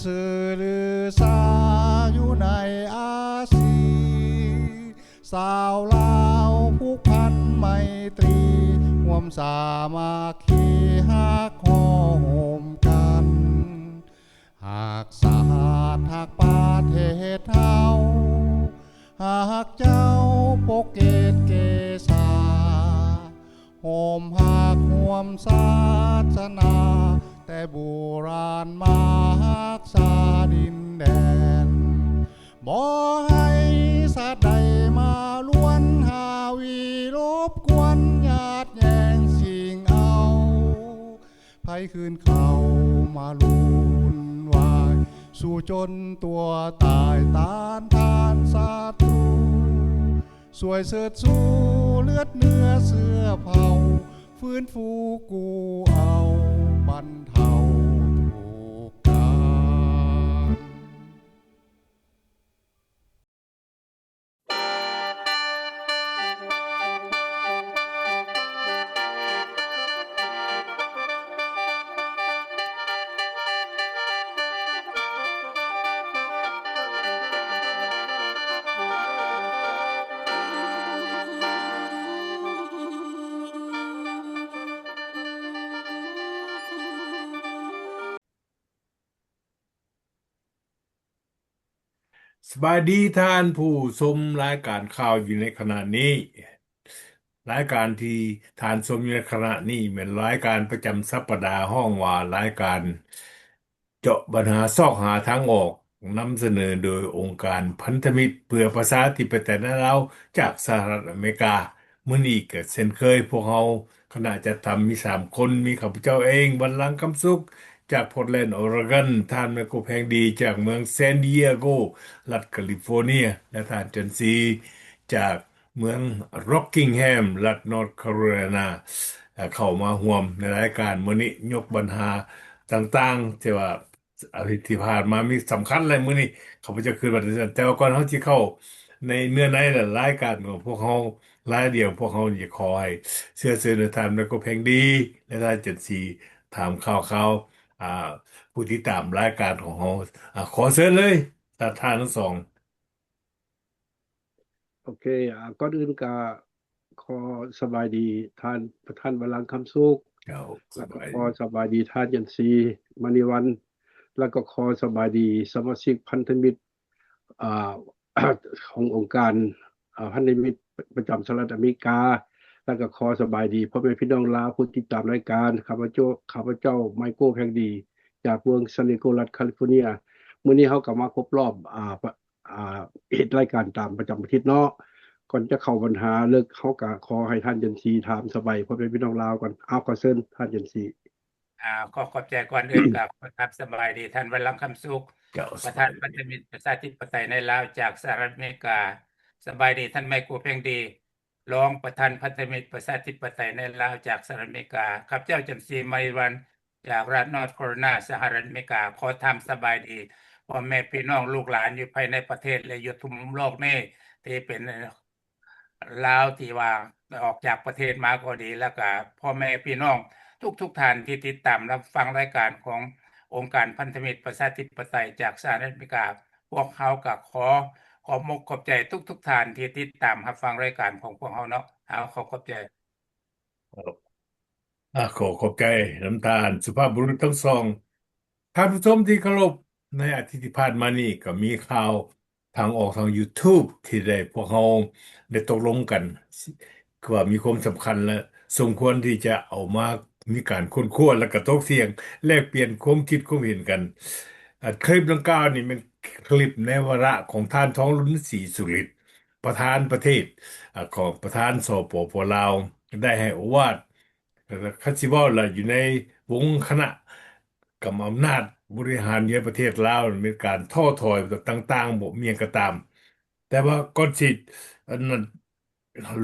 ຊື່ລືຊາຢູ່ໃນອາຊີ ຊາວລາວຜູກພັນໄມຕີ ຮ່ວມສາມັກຄີຮັກຫໍ່ໂຮມກັນ ຮັກຊາດຮັກປະເທດເຮົາ ຮັກເຈົ້າປົກເກດເກສາ ໂຮມຮັກຮ່ວມສາສະໜາ ແຕ່ບູຮານມາຮັກສາດິນແດນ ບໍ່ໃຫ້ຊາດໃດມາລວນຫາວີລົບກວນຍາດແຍ່ງຊິງເອົາ ໃຜຄືນເຂົ້າມາວຸ່ນວາຍ ສູ້ຈົນຕົວຕາຍຕ້ານທານສັດຕູ ຊ່ວຍເຊີດຊູເລືອດເນື້ອເຊື້ອເຜົ່າ ຟື້ນຟູກູ້ເອົາບັນເທົາທຸກການ. ສະບາຍດີທ່ານຜູ້ຊົມລາຍການຂ່າວຢູ່ໃນຂະນະນີ້. ລາຍການທີ່ທ່ານຊົມຢູ່ໃນຂະນະນີ້ແມ່ນລາຍການປະຈຳສັບປະດາ ຮ້ອງວ່າລາຍການເຈາະບັນຫາຊອກຫາທາງອອກ, ນຳສະເໜີໂດຍອົງການພັນທະມິດເພື່ອປະຊາທິປະໄຕໃນລາວ ຈາກສະຫະລັດອາເມລິກາ. ມື້ນີ້ກໍເຊັ່ນເຄີຍ ພວກເຮົາ ຄະນະຈັດທຳມີສາມຄົນ, ມີຂ້າພະເຈົ້າເອງ ວັນລັງ ຄຳສຸກ ຈາກ Portland Oregon, ທ່ານ ໄມໂຄ ແພງດີ ຈາກເມືອງ San Diego ລັດ California ແລະ ທ່ານ ຈັນສີ ຈາກເມືອງ Rockingham ລັດ North Carolina ເຂົ້າມາຮ່ວມໃນລາຍການມື້ນີ້ ຍົກບັນຫາຕ່າງໆ ທີ່ວ່າ ອາທິດທີ່ຜ່ານມາມີສຳຄັນແຫຼະ ມື້ນີ້ຂ້າພະເຈົ້າຄິດວ່າຈັ່ງຊັ້ນ. ແຕ່ວ່າກ່ອນເຮົາຊິເຂົ້າໃນເນື້ອໃນ ແລະ ລາຍການຂອງພວກເຮົາ ລາຍລະອຽດຂອງພວກເຮົານີ້ ຂໍໃຫ້ເຊື້ອເຊີນໃຫ້ທ່ານ ໄມໂຄ ແພງດີ ແລະ ທ່ານ ຈັນສີ ຖາມຂ່າວໆ ອາ ຜູ້ຕິດຕາມລາຍການຂອງເຮົາ. ອາ ຂໍເຊີນເລີຍ ທ່ານ ທ່ານທັງສອງ. ໂອເຄ ອາ ກ່ອນອື່ນກະຂໍສະບາຍດີທ່ານ ທ່ານ ວັນລັງ ຄຳສຸກ ເຈົ້າ ແລ້ວກໍຂໍສະບາຍດີທ່ານ ຈັນສີ ມະນີວັນ ແລ້ວກໍຂໍສະບາຍດີສະມາຊິກພັນທະມິດ ອາ ຂອງອົງການ ອາ ພັນທະມິດປະຈຳສະຫະລັດອາເມລິກາ ແລ້ວກໍຂໍສະບາຍດີພໍ່ແມ່ພີ່ນ້ອງລາວຜູ້ຕິດຕາມລາຍການ. ຂ້າພະເຈົ້າ ຂ້າພະເຈົ້າ ໄມໂຄ ແພງດີ ຈາກເມືອງ San Diego ລັດ California. ມື້ນີ້ເຮົາກໍມາຄົບລອບ ອາ ອາ ເຮັດລາຍການຕາມປະຈຳອາທິດເນາະ. ກ່ອນຈະເຂົ້າບັນຫາເລິກ ເຮົາກະຂໍໃຫ້ທ່ານ ຈັນສີ ຖາມສະບາຍພໍ່ແມ່ພີ່ນ້ອງລາວກ່ອນ. ເອົາ ຂໍເຊີນທ່ານ ຈັນສີ. ອາ ຂໍຂອບໃຈ. ກ່ອນອື່ນກະຂໍທັກສະບາຍດີທ່ານ ວັນລັງ ຄຳສຸກ ເຈົ້າ ປະທານພັນທະມິດປະຊາທິປະໄຕໃນລາວ ຈາກສະຫະລັດອາເມລິກາ. ສະບາຍດີທ່ານ ໄມໂຄ ແພງດີ ລອງປະທານພັນທະມິດປະຊາທິປະໄຕໃນລາວ ຈາກສະຫະລັດອາເມລິກາ. ຂ້າພະເຈົ້າ ຈັນສີ ມະນີວັນ ຈາກລັດ North Carolina ສະຫະລັດອາເມລິກາ ຂໍຖາມສະບາຍດີພໍ່ແມ່ພີ່ນ້ອງລູກຫຼານຢູ່ພາຍໃນປະເທດ ແລະ ຢູ່ທົ່ວໂລກນີ້ ທີ່ເປັນລາວທີ່ວ່າອອກຈາກປະເທດມາກໍດີ ແລ້ວກະພໍ່ແມ່ພີ່ນ້ອງທຸກໆທ່ານທີ່ຕິດຕາມຮັບຟັງລາຍການຂອງອົງການພັນທະມິດປະຊາທິປະໄຕຈາກສະຫະລັດອາເມລິກາ. ພວກເຮົາກໍຂໍຂອບອົກຂອບໃຈທຸກໆທ່ານທີ່ຕິດຕາມຮັບຟັງລາຍການຂອງພວກເຮົາເນາະ. ເອົາ ຂໍຂອບໃຈ. ອາ ຂໍຂອບໃຈນຳທ່ານສຸພາບບຸລຸດທັງສອງ. ທ່ານຜູ້ຊົມທີ່ເຄົາລົບ, ໃນອາທິດທີ່ຜ່ານມານີ້ກໍມີຂ່າວທາງອອກທາງ YouTube ທີ່ໄດ້ ພວກເຮົາໄດ້ຕົກລົງກັນ ຄືວ່າມີຄວາມສຳຄັນ ແລະ ສົມຄວນທີ່ຈະເອົາມາມີການຄົ້ນຄວ້າ ແລະ ກະຖົກຖຽງ ແລກປ່ຽນຄວາມຄິດຄວາມເຫັນກັນ. ອາ ຄລິບດັ່ງກ່າວນີ້ແມ່ນຄລິບໃນວາລະຂອງທ່ານ ທອງລຸນ ສີສຸລິດ ປະທານປະເທດ ອາ ຂອງປະທານ ສປປ ລາວ ໄດ້ໃຫ້ໂອວາດ ຄັນຊິເວົ້າລະ ຢູ່ໃນວົງຄະນະກຳອຳນາດບໍລິຫານຢູ່ໃນປະເທດລາວ ມີການທໍ້ຖອຍຕ່າງໆ ບໍ່ມີຫຍັງກໍຕາມ. ແຕ່ວ່າກ່ອນຊິ ອັນນັ້ນ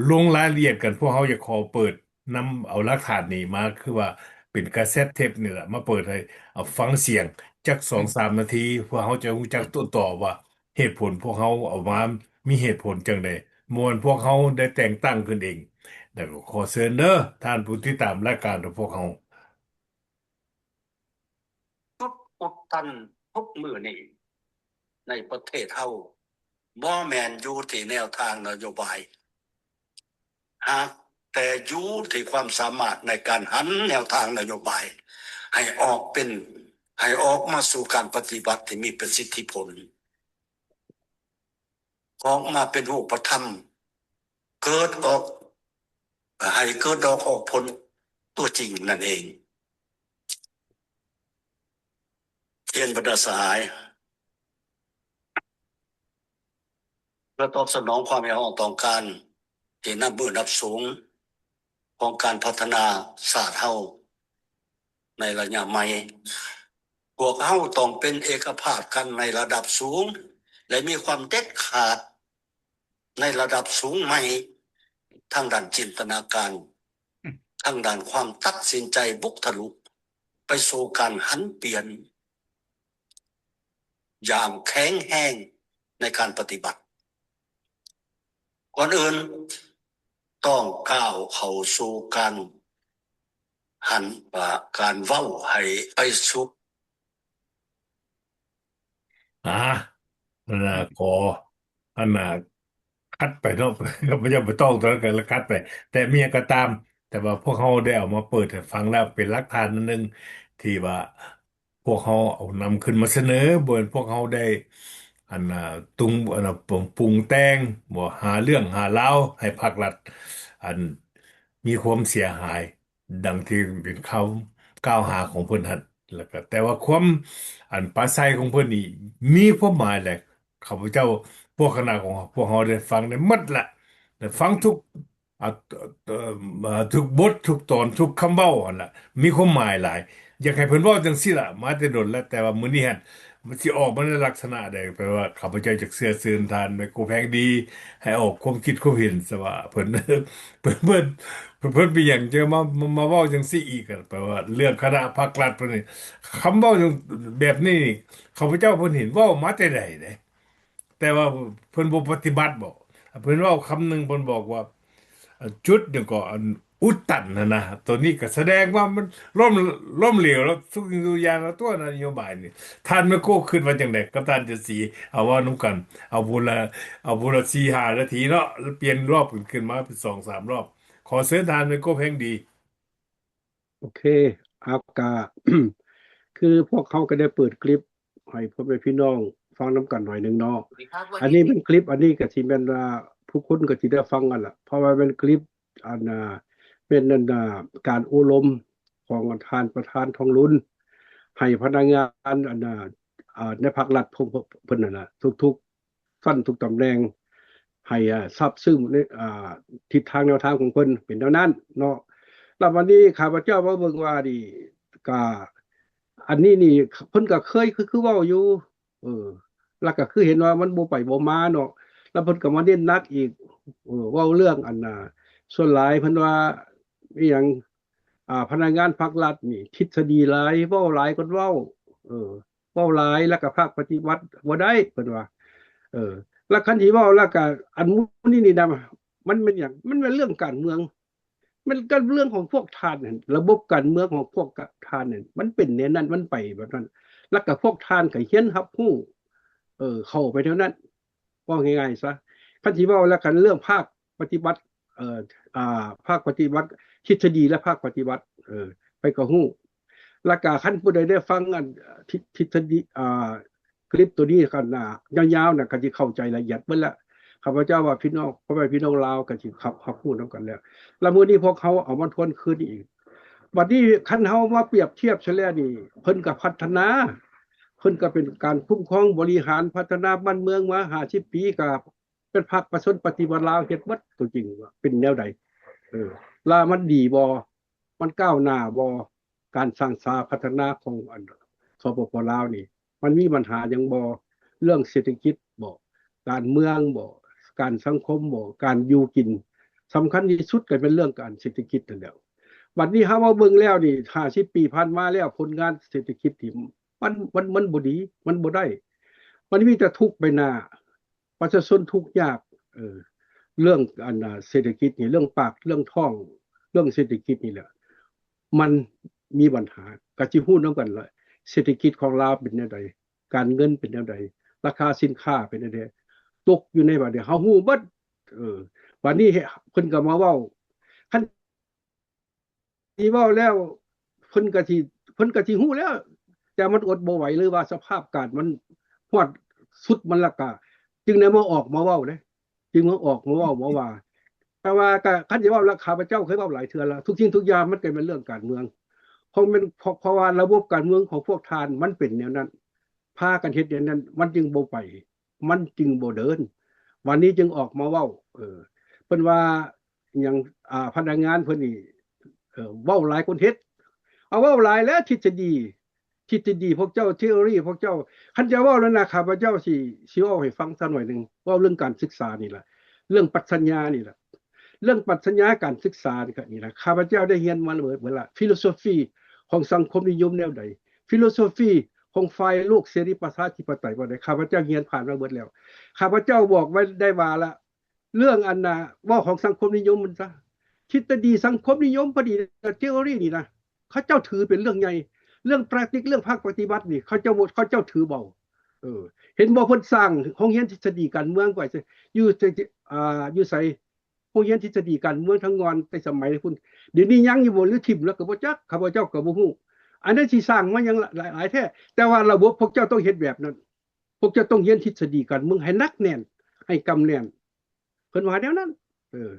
ລົງລາຍລະອຽດກັນ ພວກເຮົາຢາກຂໍເປີດນຳເອົາຫຼັກຖານນີ້ມາ ຄືວ່າເປັນກາເຊັດເທບນີ້ລະ ມາເປີດໃຫ້ ອາ ຟັງສຽງຈັກສອງສາມນາທີ ເພື່ອເຮົາຈະຮູ້ຈັກຕົ້ນຕໍວ່າ ເຫດຜົນພວກເຮົາເອົາມາມີເຫດຜົນຈັ່ງໃດ? ບໍ່ແມ່ນພວກເຮົາໄດ້ແຕ່ງຕັ້ງຂຶ້ນເອງ. ແລ້ວກໍຂໍເຊີນເດີ ທ່ານຜູ້ຕິດຕາມລາຍການຂອງພວກເຮົາ. ຈຸດອຸດຕັນທຸກ ມື້ນີ້ໃນປະເທດເຮົາ ບໍ່ແມ່ນຢູ່ທີ່ແນວທາງນະໂຍບາຍ ຫາກແຕ່ຢູ່ທີ່ຄວາມສາມາດໃນການຫັນແນວທາງນະໂຍບາຍ ໃຫ້ອອກເປັນ ໃຫ້ອອກມາສູ່ການປະຕິບັດທີ່ມີປະສິດທິຜົນ ອອກມາເປັນຮູບປະທຳ ເກີດອອກ ໃຫ້ເກີດດອກອອກຜົນຕົວຈິງນັ້ນເອງ. ຮຽນບັນດາສະຫາຍ ເພື່ອຕອບສະໜອງຄວາມຮຽກຮ້ອງຕ້ອງການທີ່ນັບມື້ນັບສູງຂອງການພັດທະນາຊາດເຮົາໃນໄລຍະໃໝ່, ພວກເຮົາຕ້ອງເປັນເອກະພາບກັນໃນລະດັບສູງ ແລະ ມີຄວາມເດັດຂາດໃນລະດັບສູງໃໝ່ ທາງດ້ານຈິນຕະນາການ, ທາງດ້ານຄວາມຕັດສິນໃຈບຸກທະລຸໄປສູ່ການຫັນປ່ຽນ ຢ່າງແຂງແຮງໃນການປະຕິບັດ. ກ່ອນອື່ນຕ້ອງກ້າວເຂົ້າສູ່ການຫັນວ່າການເວົ້າໃຫ້ໄປສູ່ ອາ ອັນນ່າ ຂໍ ອັນນ່າ ຂັດໄປເນາະ ຂ້າພະເຈົ້າບໍ່ຕ້ອງ ຕອນນັ້ນກໍຂັດໄປ ແຕ່ມີຫຍັງກໍຕາມ ແຕ່ວ່າພວກເຮົາໄດ້ເອົາມາເປີດໃຫ້ຟັງແລ້ວ ເປັນຫຼັກຖານອັນໜຶ່ງທີ່ວ່າ ພວກເຮົາເອົານຳຂຶ້ນມາສະເໜີ ບໍ່ແມ່ນພວກເຮົາໄດ້ ອັນນ່າ ປຸງ ອັນນ່າ ປຸງແຕ່ງ ບໍ່ ຫາເລື່ອງຫາລາວໃຫ້ພາກລັດ ອັນ ມີຄວາມເສຍຫາຍ ດັ່ງທີ່ເປັນຄຳກ່າວຫາຂອງເພິ່ນຫັ້ນ ແລ້ວກໍ ແຕ່ວ່າຄວາມ ອັນປາໄສຂອງເພິ່ນນີ້ມີຄວາມໝາຍ ແລະ ຂ້າພະເຈົ້າ ພວກຄະນະຂອງພວກເຮົາໄດ້ຟັງໄດ້ໝົດລະ ໄດ້ຟັງທຸກ ອ່າ ເອີ່ມ ເອີ່ມ ເອີ່ມ ທຸກບົດ ທຸກຕອນ ທຸກຄຳເວົ້າຫັ້ນລະ ມີຄວາມໝາຍຫຼາຍ. ຢາກໃຫ້ເພິ່ນເວົ້າຈັ່ງຊີ້ລະ ມາແຕ່ດົນລະ ແຕ່ວ່າມື້ນີ້ຫັ້ນ ມັນຊິອອກມາໃນລັກສະນະໃດ? ແປວ່າຂ້າພະເຈົ້າຈະເຊື່ອເຊີນທ່ານໄມໂຄແພງດີ ໃຫ້ອອກຄວາມຄິດຄວາມເຫັນຊະວ່າ ເພິ່ນ ເພິ່ນ ເພິ່ນ ເພິ່ນເປັນຫຍັງຈຶ່ງມາ ມາ ມາເວົ້າຈັ່ງຊີ້ອີກ? ແປວ່າເລື່ອງຄະນະພັກລັດເພິ່ນນີ້ ຄຳເວົ້າແບບນີ້ນີ້ ຂ້າພະເຈົ້າເພິ່ນເຫັນເວົ້າມາແຕ່ໃດເດ້? ແຕ່ວ່າເພິ່ນບໍ່ປະຕິບັດບໍ? ເພິ່ນເວົ້າຄຳໜຶ່ງ ເພິ່ນບອກວ່າ ອັນ ຈຸດຫຍັງກໍ ອັນ ອຸດຕັນຫັ້ນນະ ໂຕນີ້ກໍສະແດງວ່າມັນລົ້ມ ລົ້ມເຫຼວແລ້ວ ທຸກສິ່ງທຸກຢ່າງແລ້ວຕົວະ ນະໂຍບາຍນີ້. ທ່ານໄມໂຄຄິດວ່າຈັ່ງໃດກັບທ່ານຈັນສີ? ເອົາເວົ້ານຳກັນ ເອົາຜູ້ລະ ເອົາຜູ້ລະສີ່ຫ້ານາທີເນາະ ແລ້ວປ່ຽນລອບກັນຂຶ້ນມາເປັນສອງສາມລອບ. ຂໍເຊີນທ່ານໄມໂຄແພງດີ. ໂອເຄ ອາກະ ຄືພວກເຮົາກໍໄດ້ເປີດຄລິບໃຫ້ພໍ່ແມ່ພີ່ນ້ອງຟັງນຳກັນໜ້ອຍໜຶ່ງເນາະ. ອັນນີ້ແມ່ນຄລິບ ອັນນີ້ກໍຊິແມ່ນວ່າຜູ້ຄົນກໍຊິໄດ້ຟັງຫັ້ນລະ ເພາະວ່າແມ່ນຄລິບ ອັນ ອາ ແມ່ນ ອັນ ອາ ການໂອ້ລົມຂອງທ່ານປະທານທອງລຸນ ໃຫ້ພະນັກງານ ອັນ ອາ ອາ ໃນພາກລັດຂອງເພິ່ນນັ້ນລະ ທຸກໆ ຊັ້ນທຸກຕຳແໜ່ງ ໃຫ້ ເອີ່ ຊາບຊຶ້ງໃນ ອ່າ ທິດທາງແນວທາງຂອງເພິ່ນ ເປັນແນວນັ້ນເນາະ. ແລ້ວບັດນີ້ຂ້າພະເຈົ້າມາເບິ່ງວ່ານີ້ ກະ ອັນນີ້ນີ້ ເພິ່ນກະເຄີຍ ຄື ຄືເວົ້າຢູ່ ເອີ ແລ້ວກະຄືເຫັນວ່າມັນບໍ່ໄປບໍ່ມາເນາະ ແລ້ວເພິ່ນກະມາເນັ້ນໜັກອີກ ເອີ ເວົ້າເລື່ອງ ອັນ ອ່າ ສ່ວນຫຼາຍເພິ່ນວ່າ ອີຫຍັງ ອ່າ ພະນັກງານພັກລັດນີ້ ທິດສະດີຫຼາຍ ເວົ້າຫຼາຍກວ່າເວົ້າ ເອີ ເວົ້າຫຼາຍ ແລ້ວກໍພາກປະຕິບັດບໍ່ໄດ້ ເພິ່ນວ່າ ເອີ ແລ້ວຄັນຊິເວົ້າ ແລ້ວກໍອັນໝູ່ນີ້ນີ້ນະ ມັນແມ່ນຫຍັງ? ມັນແມ່ນເລື່ອງການເມືອງ ແມ່ນການເມືອງຂອງພວກທ່ານນັ້ນ ລະບົບການເມືອງຂອງພວກທ່ານນັ້ນ ມັນເປັນແນວນັ້ນ ມັນໄປແບບນັ້ນ ແລ້ວກໍພວກທ່ານກໍຮຽນຮັບຮູ້ ເອີ ເຂົ້າໄປແນວນັ້ນ ເວົ້າງ່າຍໆຊະ ຄັນຊິເວົ້າແລ້ວກັນເລື່ອງພາກປະຕິບັດ ເອີ ອ່າ ພາກປະຕິບັດ ທິດສະດີ ແລະ ພາກປະຕິບັດ ເອີ ໃຜກໍຮູ້ ແລ້ວກະຄັນຜູ້ໃດໄດ້ຟັງອັນ ທິ ທິດສະດີ ອ່າ ຄລິບໂຕນີ້ກັນນະ ຍາວໆນະ ກໍຊິເຂົ້າໃຈລະອຽດເບິດລະ ຂ້າພະເຈົ້າວ່າພີ່ນ້ອງ ພໍ່ແມ່ພີ່ນ້ອງລາວກໍຊິຮັບ ຮັບຮູ້ນຳກັນແລ້ວ ລະມື້ນີ້ພວກເຮົາເອົາມາທວນຄືນອີກ ບັດນີ້ຄັນເຮົາມາປຽບທຽບຊະແລ້ວນີ້ ເພິ່ນກໍພັດທະນາ ເພິ່ນກໍເປັນການຄຸ້ມຄອງບໍລິຫານ ພັດທະນາບ້ານເມືອງມາຫ້າສິບປີ ກໍ ເປັນພາກປະຊາຊົນປະຕິວັດລາວເຮັດໝົດຕົວຈິງວ່າເປັນແນວໃດ ເອີ ລາວມັນດີບໍ່ ມັນກ້າວໜ້າບໍ່ ການສ້າງສາພັດທະນາຂອງອັນ ສປປ ລາວນີ້ ມັນມີບັນຫາຫຍັງບໍ່ ເລື່ອງເສດຖະກິດບໍ່ ການເມືອງບໍ່ ການສັງຄົມບໍ່ ການຢູ່ກິນ ສຳຄັນທີ່ສຸດກໍເປັນເລື່ອງການເສດຖະກິດນັ້ນແຫຼະ ບັດນີ້ເຮົາມາເບິ່ງແລ້ວນີ້ ຫ້າສິບປີຜ່ານມາແລ້ວ ຜົນງານເສດຖະກິດທີ່ ມັນ ມັນ ມັນບໍ່ດີ ມັນບໍ່ໄດ້ ມັນມີແຕ່ທຸກໄປໜ້າ ປະຊາຊົນທຸກຍາກ ເອີ ເລື່ອງອັນ ເສດຖະກິດນີ້ ເລື່ອງປາກ ເລື່ອງທ້ອງ ເລື່ອງເສດຖະກິດນີ້ແຫຼະ ມັນມີບັນຫາ ກະຊິຮູ້ນຳກັນລະ ເສດຖະກິດຂອງລາວເປັນແນວໃດ ການເງິນເປັນແນວໃດ, ລາຄາສິນຄ້າເປັນແນວໃດ, ຕົກຢູ່ໃນບາດນີ້ ເຮົາຮູ້ເບິດ. ເອີ ບາດນີ້ເພິ່ນກໍມາເວົ້າ ຄັນຊິເວົ້າແລ້ວ ເພິ່ນກໍຊິ ເພິ່ນກໍຊິຮູ້ແລ້ວ, ແຕ່ມັນອົດບໍ່ໄຫວ ຫຼືວ່າສະພາບການມັນຮອດສຸດມັນລະກະ ຈຶ່ງໄດ້ມາອອກມາເວົ້າເດ້. ຈຶ່ງມາອອກມາເວົ້າມາວ່າ. ແຕ່ວ່າກໍ ຄັນຊິເວົ້າລະ ຂ້າພະເຈົ້າເຄີຍເວົ້າຫຼາຍເທື່ອແລ້ວ, ທຸກສິ່ງທຸກຢ່າງມັນກໍແມ່ນເລື່ອງການເມືອງ. ເພາະແມ່ນ ເພາະ ເພາະວ່າລະບົບການເມືອງຂອງພວກທ່ານມັນເປັນແນວນັ້ນ, ພາກັນເຮັດແນວນັ້ນ ມັນຈຶ່ງບໍ່ໄປ, ມັນຈຶ່ງບໍ່ເດີນ. ວັນນີ້ຈຶ່ງອອກມາເວົ້າ ເອີ ເພິ່ນວ່າຫຍັງ ອ່າ ພະນັກງານເພິ່ນນີ້ ເອີ ເວົ້າຫຼາຍກວ່າເຮັດ. ເອົາ ເວົ້າຫຼາຍແລ້ວ ທິດສະດີ ທິດສະດີພວກເຈົ້າ theory ພວກເຈົ້າ. ຄັນຈະເວົ້າແລ້ວນະ ຂ້າພະເຈົ້າຊິ ຊິເວົ້າໃຫ້ຟັງຊະໜ້ອຍໜຶ່ງ, ເວົ້າເລື່ອງການສຶກສານີ້ລະ, ເລື່ອງປັດຊະຍານີ້ລະ, ເລື່ອງປັດຊະຍາການສຶກສານີ້ລະ. ຂ້າພະເຈົ້າໄດ້ຮຽນມາເບິດ ເບິດລະ philosophy ຂອງສັງຄົມນິຍົມແນວໃດ, philosophy ຂອງຝ່າຍໂລກເສລີປະຊາທິປະໄຕແນວໃດ, ຂ້າພະເຈົ້າຮຽນຜ່ານມາເບິດແລ້ວ. ຂ້າພະເຈົ້າບອກໄວ້ໄດ້ວ່າລະ ເລື່ອງອັນນ່າ ເວົ້າຂອງສັງຄົມນິຍົມມັນຊະ, ທິດສະດີສັງຄົມນິຍົມ ພໍດີ theory ນີ້ນະ ເຂົາເຈົ້າຖືເປັນເລື່ອງໃຫຍ່. ເລື່ອງ practice ເລື່ອງພາກປະຕິບັດນີ້ ເຂົາເຈົ້າ ເຂົາເຈົ້າຖືເບົາ. ເອີ ເຫັນບໍ່ ເພິ່ນສ້າງໂຮງຮຽນທິດສະດີການເມືອງໄວ້ ຢູ່ ອ່າ ຢູ່ໃສ? ໂຮງຮຽນທິດສະດີການເມືອງທັງກ່ອນແຕ່ສະໄໝພຸ້ນ. ດຽວນີ້ຍັງຢູ່ບໍ່ ຫຼືຖິ້ມແລ້ວກໍບໍ່ຈັກ, ຂ້າພະເຈົ້າກໍບໍ່ຮູ້. ອັນນັ້ນຊິສ້າງມາຫຍັງຫຼາຍ ຫຼາຍແທ້? ແຕ່ວ່າລະບົບພວກເຈົ້າຕ້ອງເຮັດແບບນັ້ນ, ພວກເຈົ້າຕ້ອງຮຽນທິດສະດີການເມືອງໃຫ້ໜັກແໜ້ນ, ໃຫ້ກຳແໜ້ນ. ເພິ່ນວ່າແນວນັ້ນ. ເອີ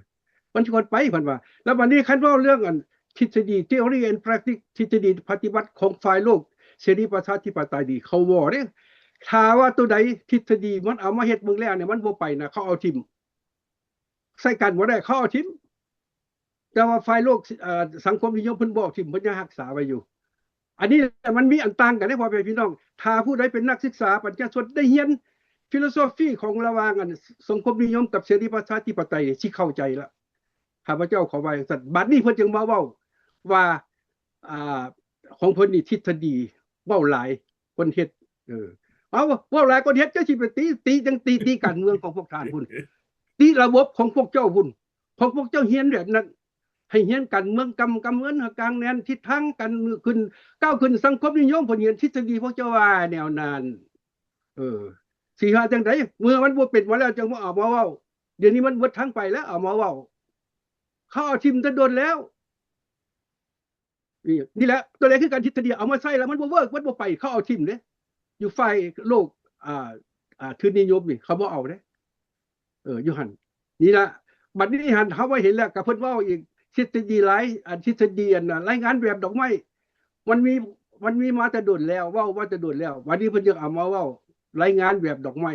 ມັນຊິກ່ອນໄປ ເພິ່ນວ່າ. ແລ້ວບັດນີ້ຄັນເວົ້າເລື່ອງອັນທິດສະດີ theory and practice ທິດສະດີປະຕິບັດຂອງຝ່າຍໂລກເສລີປະຊາທິປະໄຕນີ້ ເຂົາບໍ່ເດ້. ຖ້າວ່າໂຕໃດທິດສະດີມັນເອົາມາເຮັດເບິ່ງແລ້ວນີ້ ມັນບໍ່ໄປນະ ເຂົາເອົາຖິ້ມ. ໃຊ້ການບໍ່ໄດ້ ເຂົາເອົາຖິ້ມ. ແຕ່ວ່າຝ່າຍໂລກ ເອີ ສັງຄົມນິຍົມເພິ່ນບໍ່ເອົາຖິ້ມ, ເພິ່ນຍັງຮັກສາໄວ້ຢູ່. ອັນນີ້ແຫຼະ ມັນມີອັນຕ່າງກັນເດ້ ພໍ່ແມ່ພີ່ນ້ອງ. ຖ້າຜູ້ໃດເປັນນັກສຶກສາປັນຍາຊົນ ໄດ້ຮຽນ philosophy ຂອງລະຫວ່າງອັນສັງຄົມນິຍົມກັບເສລີປະຊາທິປະໄຕ ຊິເຂົ້າໃຈລະ. ຂ້າພະເຈົ້າຂໍວ່າຈັ່ງຊັ້ນ. ບັດນີ້ເພິ່ນຈຶ່ງມາເວົ້າວ່າ ອ່າ ຂອງເພິ່ນນີ້ທິດສະດີເວົ້າຫຼາຍກວ່າເຮັດ. ເອີ ເອົາ ເວົ້າຫຼາຍກວ່າເຮັດ ເຈົ້າຊິໄປຕິ ຕິຈັ່ງຕິ ຕິການເມືອງຂອງພວກທ່ານພຸ້ນ, ຕິລະບົບຂອງພວກເຈົ້າພຸ້ນ. ຂອງພວກເຈົ້າຮຽນແບບນັ້ນ ໃຫ້ຮຽນການເມືອງ ກຳ ກຳເງິນ ກາງແໜ້ນ ທິດທາງການຂຶ້ນ ກ້າວຂຶ້ນສັງຄົມນິຍົມ ເພິ່ນຮຽນທິດສະດີ ພວກເຈົ້າວ່າແນວນັ້ນ. ເອີ ຊິຫາຈັ່ງໃດ ເມື່ອມັນບໍ່ເປັນມາແລ້ວ ຈັ່ງມາເອົາມາເວົ້າ. ດຽວນີ້ມັນເບິດທາງໄປແລ້ວ ເອົາມາເວົ້າ. ເຂົາເອົາຖິ້ມແຕ່ດົນແລ້ວ. ນີ້ ນີ້ແຫຼະ ຕົວແລກຄືກັນ ທິດສະດີເອົາມາໃຊ້ແລ້ວມັນບໍ່ເວີກ ມັນບໍ່ໄປ ເຂົາເອົາຖິ້ມເດ້. ຢູ່ຝ່າຍໂລກ ອ່າ ອ່າ ທຶນນິຍົມນີ້ ເຂົາບໍ່ເອົາເດ້. ເອີ ຢູ່ຫັ້ນ ນີ້ລະ. ບັດນີ້ຫັ້ນ ເຮົາມາເຫັນແລ້ວ ກໍເພິ່ນເວົ້າອີກ ທິດສະດີຫຼາຍ ອັນທິດສະດີ ອັນລາຍງານແບບດອກໄມ້ ມັນມີ ມັນມີມາແຕ່ດົນແລ້ວ ເວົ້າມາແຕ່ດົນແລ້ວ. ບັດນີ້ເພິ່ນຍັງເອົາມາເວົ້າ ລາຍງານແບບດອກໄມ້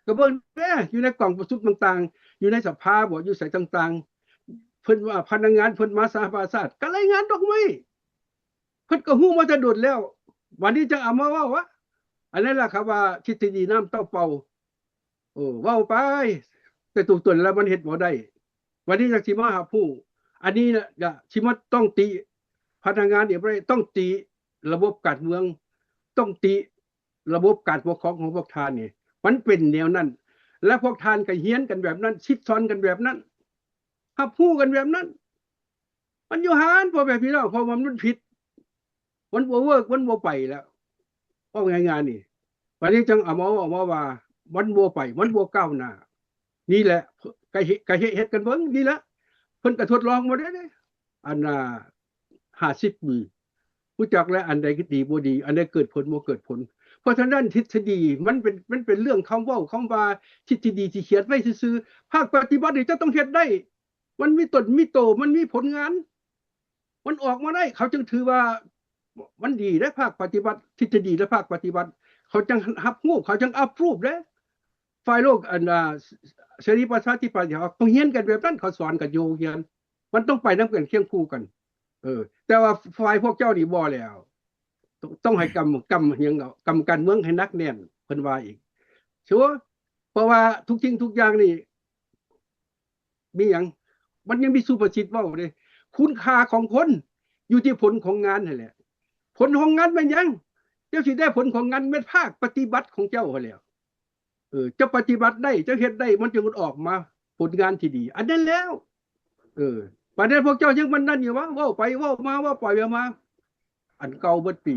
ກໍເບິ່ງແດ່ ຢູ່ໃນກອງປະຊຸມຕ່າງໆ ຢູ່ໃນສະພາບໍ ຢູ່ໃສຕ່າງໆ ເພິ່ນວ່າພະນັກງານເພິ່ນມາສະຫະປະຊາຊາດ ກໍລາຍງານດອກໄມ້ ເພິ່ນກໍຮູ້ມາແຕ່ດົນແລ້ວ. ບັດນີ້ຈັ່ງເອົາມາເວົ້າວ່າ ອັນນັ້ນລະ ຄຳວ່າທິດສະດີນ້ຳເຕົ້າເປົ່າ. ເອີ ເວົ້າໄປ ແຕ່ຕົວຕົນແລ້ວມັນເຮັດບໍ່ໄດ້. ບັດນີ້ຈັ່ງຊິມາຮັບຮູ້ ອັນນີ້ນະ ກະຊິມາຕ້ອງຕິພະນັກງານນີ້ບໍ່ໄດ້ ຕ້ອງຕິລະບົບການເມືອງ ຕ້ອງຕິ ລະບົບການປົກຄອງຂອງພວກທ່ານນີ້ ມັນເປັນແນວນັ້ນ ແລະ ພວກທ່ານກໍຮຽນກັນແບບນັ້ນ ສິດສອນກັນແບບນັ້ນ ຮັບຮູ້ກັນແບບນັ້ນ. ມັນຢູ່ຫັ້ນ ພໍ່ແມ່ພີ່ນ້ອງ ເພາະວ່າມັນຜິດ ມັນບໍ່ເວີກ ມັນບໍ່ໄປແລ້ວ ເວົ້າງ່າຍໆນີ້. ບັດນີ້ຈັ່ງເອົາມາເວົ້າ ເອົາມາວ່າ ມັນບໍ່ໄປ ມັນບໍ່ກ້າວໜ້າ. ນີ້ແຫຼະ ກະເຮັດ ກະເຮັດ ເຮັດກັນເບິ່ງ ນີ້ແຫຼະ ເພິ່ນກະທົດລອງມາແລ້ວເດ້ ອັນ ອ່າ ຫ້າສິບປີ ຮູ້ຈັກແລ້ວ ອັນໃດຄືດີບໍ່ດີ ອັນໃດເກີດຜົນບໍ່ເກີດຜົນ. ເພາະສະນັ້ນທິດສະດີມັນເປັນ ມັນເປັນເລື່ອງຄຳເວົ້າ ຄຳວ່າທິດສະດີທີ່ຂຽນໄວ້ຊື່ໆ ພາກປະຕິບັດນີ້ຈະຕ້ອງເຮັດໄດ້ ມັນມີຕົນມີໂຕ ມັນມີຜົນງານ ມັນອອກມາໄດ້ ເຂົາຈຶ່ງຖືວ່າມັນດີເດ້ ພາກປະຕິບັດ ທິດສະດີ ແລະ ພາກປະຕິບັດ ເຂົາຈັ່ງຮັບຮູ້ ເຂົາຈັ່ງ approve ເດ້. ຝ່າຍໂລກ ອັນ ອ່າ ເສ ເສລີປະຊາທິປະໄຕ ເຂົາຮຽນກັນແບບນັ້ນ ເຂົາສອນກັນຢູ່ໂຮງຮຽນ ມັນຕ້ອງໄປນຳກັນຄຽງຄູ່ກັນ. ເອີ ແຕ່ວ່າຝ່າຍພວກເຈົ້ານີ້ບໍ່ແລ້ວ ຕ້ອງ ຕ້ອງໃຫ້ກຳ ກຳຫຍັງເນາະ ກຳການເມືອງໃຫ້ໜັກແໜ້ນ ເພິ່ນວ່າອີກ. ເພາະວ່າທຸກສິ່ງທຸກຢ່າງນີ້ ມີຫຍັງ ມັນຍັງມີສຸພາສິດເວົ້າເດ້ ຄຸນຄ່າຂອງຄົນຢູ່ທີ່ຜົນຂອງງານຫັ້ນແຫຼະ. ຜົນຂອງງານແມ່ນຫຍັງ? ເຈົ້າຊິໄດ້ຜົນຂອງງານແມ່ນພາກປະຕິບັດຂອງເຈົ້າຫັ້ນແຫຼະ. ເອີ ເຈົ້າປະຕິບັດໄດ້ ເຈົ້າເຮັດໄດ້ ມັນຈຶ່ງອອກມາຜົນງານທີ່ດີ ອັນນັ້ນແລ້ວ. ເອີ ປະເທດພວກເຈົ້າຍັງມັນນັ້ນຢູ່ວະ ເວົ້າໄປເວົ້າມາ ເວົ້າໄປເວົ້າມາ ອັນເກົ່າເບິດປີ.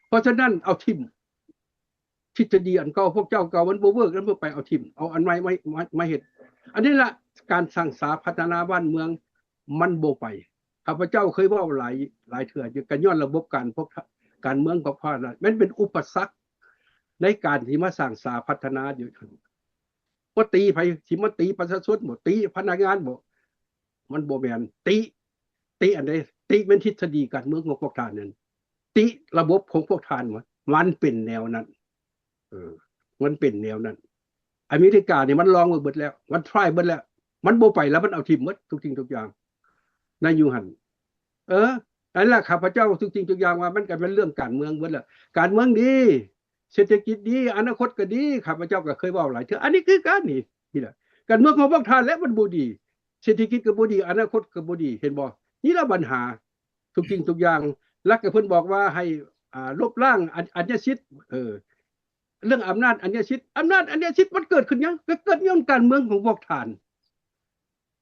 ເພາະສະນັ້ນເອົາຖິ້ມ ທິດສະດີອັນເກົ່າ ພວກເຈົ້າເກົ່າມັນບໍ່ເວີກ ມັນບໍ່ໄປເອົາຖິ້ມ ເອົາອັນໃໝ່ມາ ມາ ມາເຮັດ. ອັນນີ້ລະ ການສ້າງສາພັດທະນາບ້ານເມືອງມັນບໍ່ໄປ. ຂ້າພະເຈົ້າເຄີຍເວົ້າຫຼາຍ ຫຼາຍເທື່ອຢູ່ ກໍຍ້ອນລະບົບການພວກ ການເມືອງຂອງພວກທ່ານນັ້ນ ມັນເປັນອຸປະສັກໃນການທີ່ມາສ້າງສາພັດທະນາຢູ່. ບໍ່ຕີໃຜ ຊິມາຕີປະຊາຊົນບໍ ຕີພະນັກງານບໍ ມັນບໍ່ແມ່ນ ຕິ ຕິອັນໃດ ຕິແມ່ນທິດສະດີການເມືອງຂອງພວກທ່ານນັ້ນ ຕິລະບົບຂອງພວກທ່ານ ມັນເປັນແນວນັ້ນ ເອີ ມັນເປັນແນວນັ້ນ. ອາເມລິການີ້ມັນລອງໄວ້ເບິດແລ້ວ ມັນທຣາຍເບິດແລ້ວ ມັນບໍ່ໄປແລ້ວ ມັນເອົາຖິ້ມໝົດທຸກສິ່ງທຸກຢ່າງໃນຢູ່ຫັ້ນ. ເອີ ນັ້ນລະ ຂ້າພະເຈົ້າທຸກສິ່ງທຸກຢ່າງວ່າມັນກໍແມ່ນເລື່ອງການເມືອງເບິດແລ້ວ ການເມືອງດີ ເສດຖະກິດດີ ອະນາຄົດກໍດີ ຂ້າພະເຈົ້າກໍເຄີຍເວົ້າຫຼາຍເທື່ອ ອັນນີ້ຄືກັນນີ້ ນີ້ລະ ການເມືອງຂອງພວກທ່ານແຫຼະມັນບໍ່ດີ ເສດຖະກິດກໍບໍ່ດີ ອະນາຄົດກໍບໍ່ດີ ເຫັນບໍ່? ນີ້ລະບັນຫາທຸກສິ່ງທຸກຢ່າງ. ຫຼັກກໍເພິ່ນບອກວ່າໃຫ້ ອ່າ ລົບລ້າງອັນ ອັນຍະສິດ ເອີ ເລື່ອງອຳນາດອັນຍະສິດ ອຳນາດອັນຍະສິດມັນເກີດຂຶ້ນຫຍັງ? ກໍເກີດຍ້ອນການເມືອງຂອງພວກທ່ານ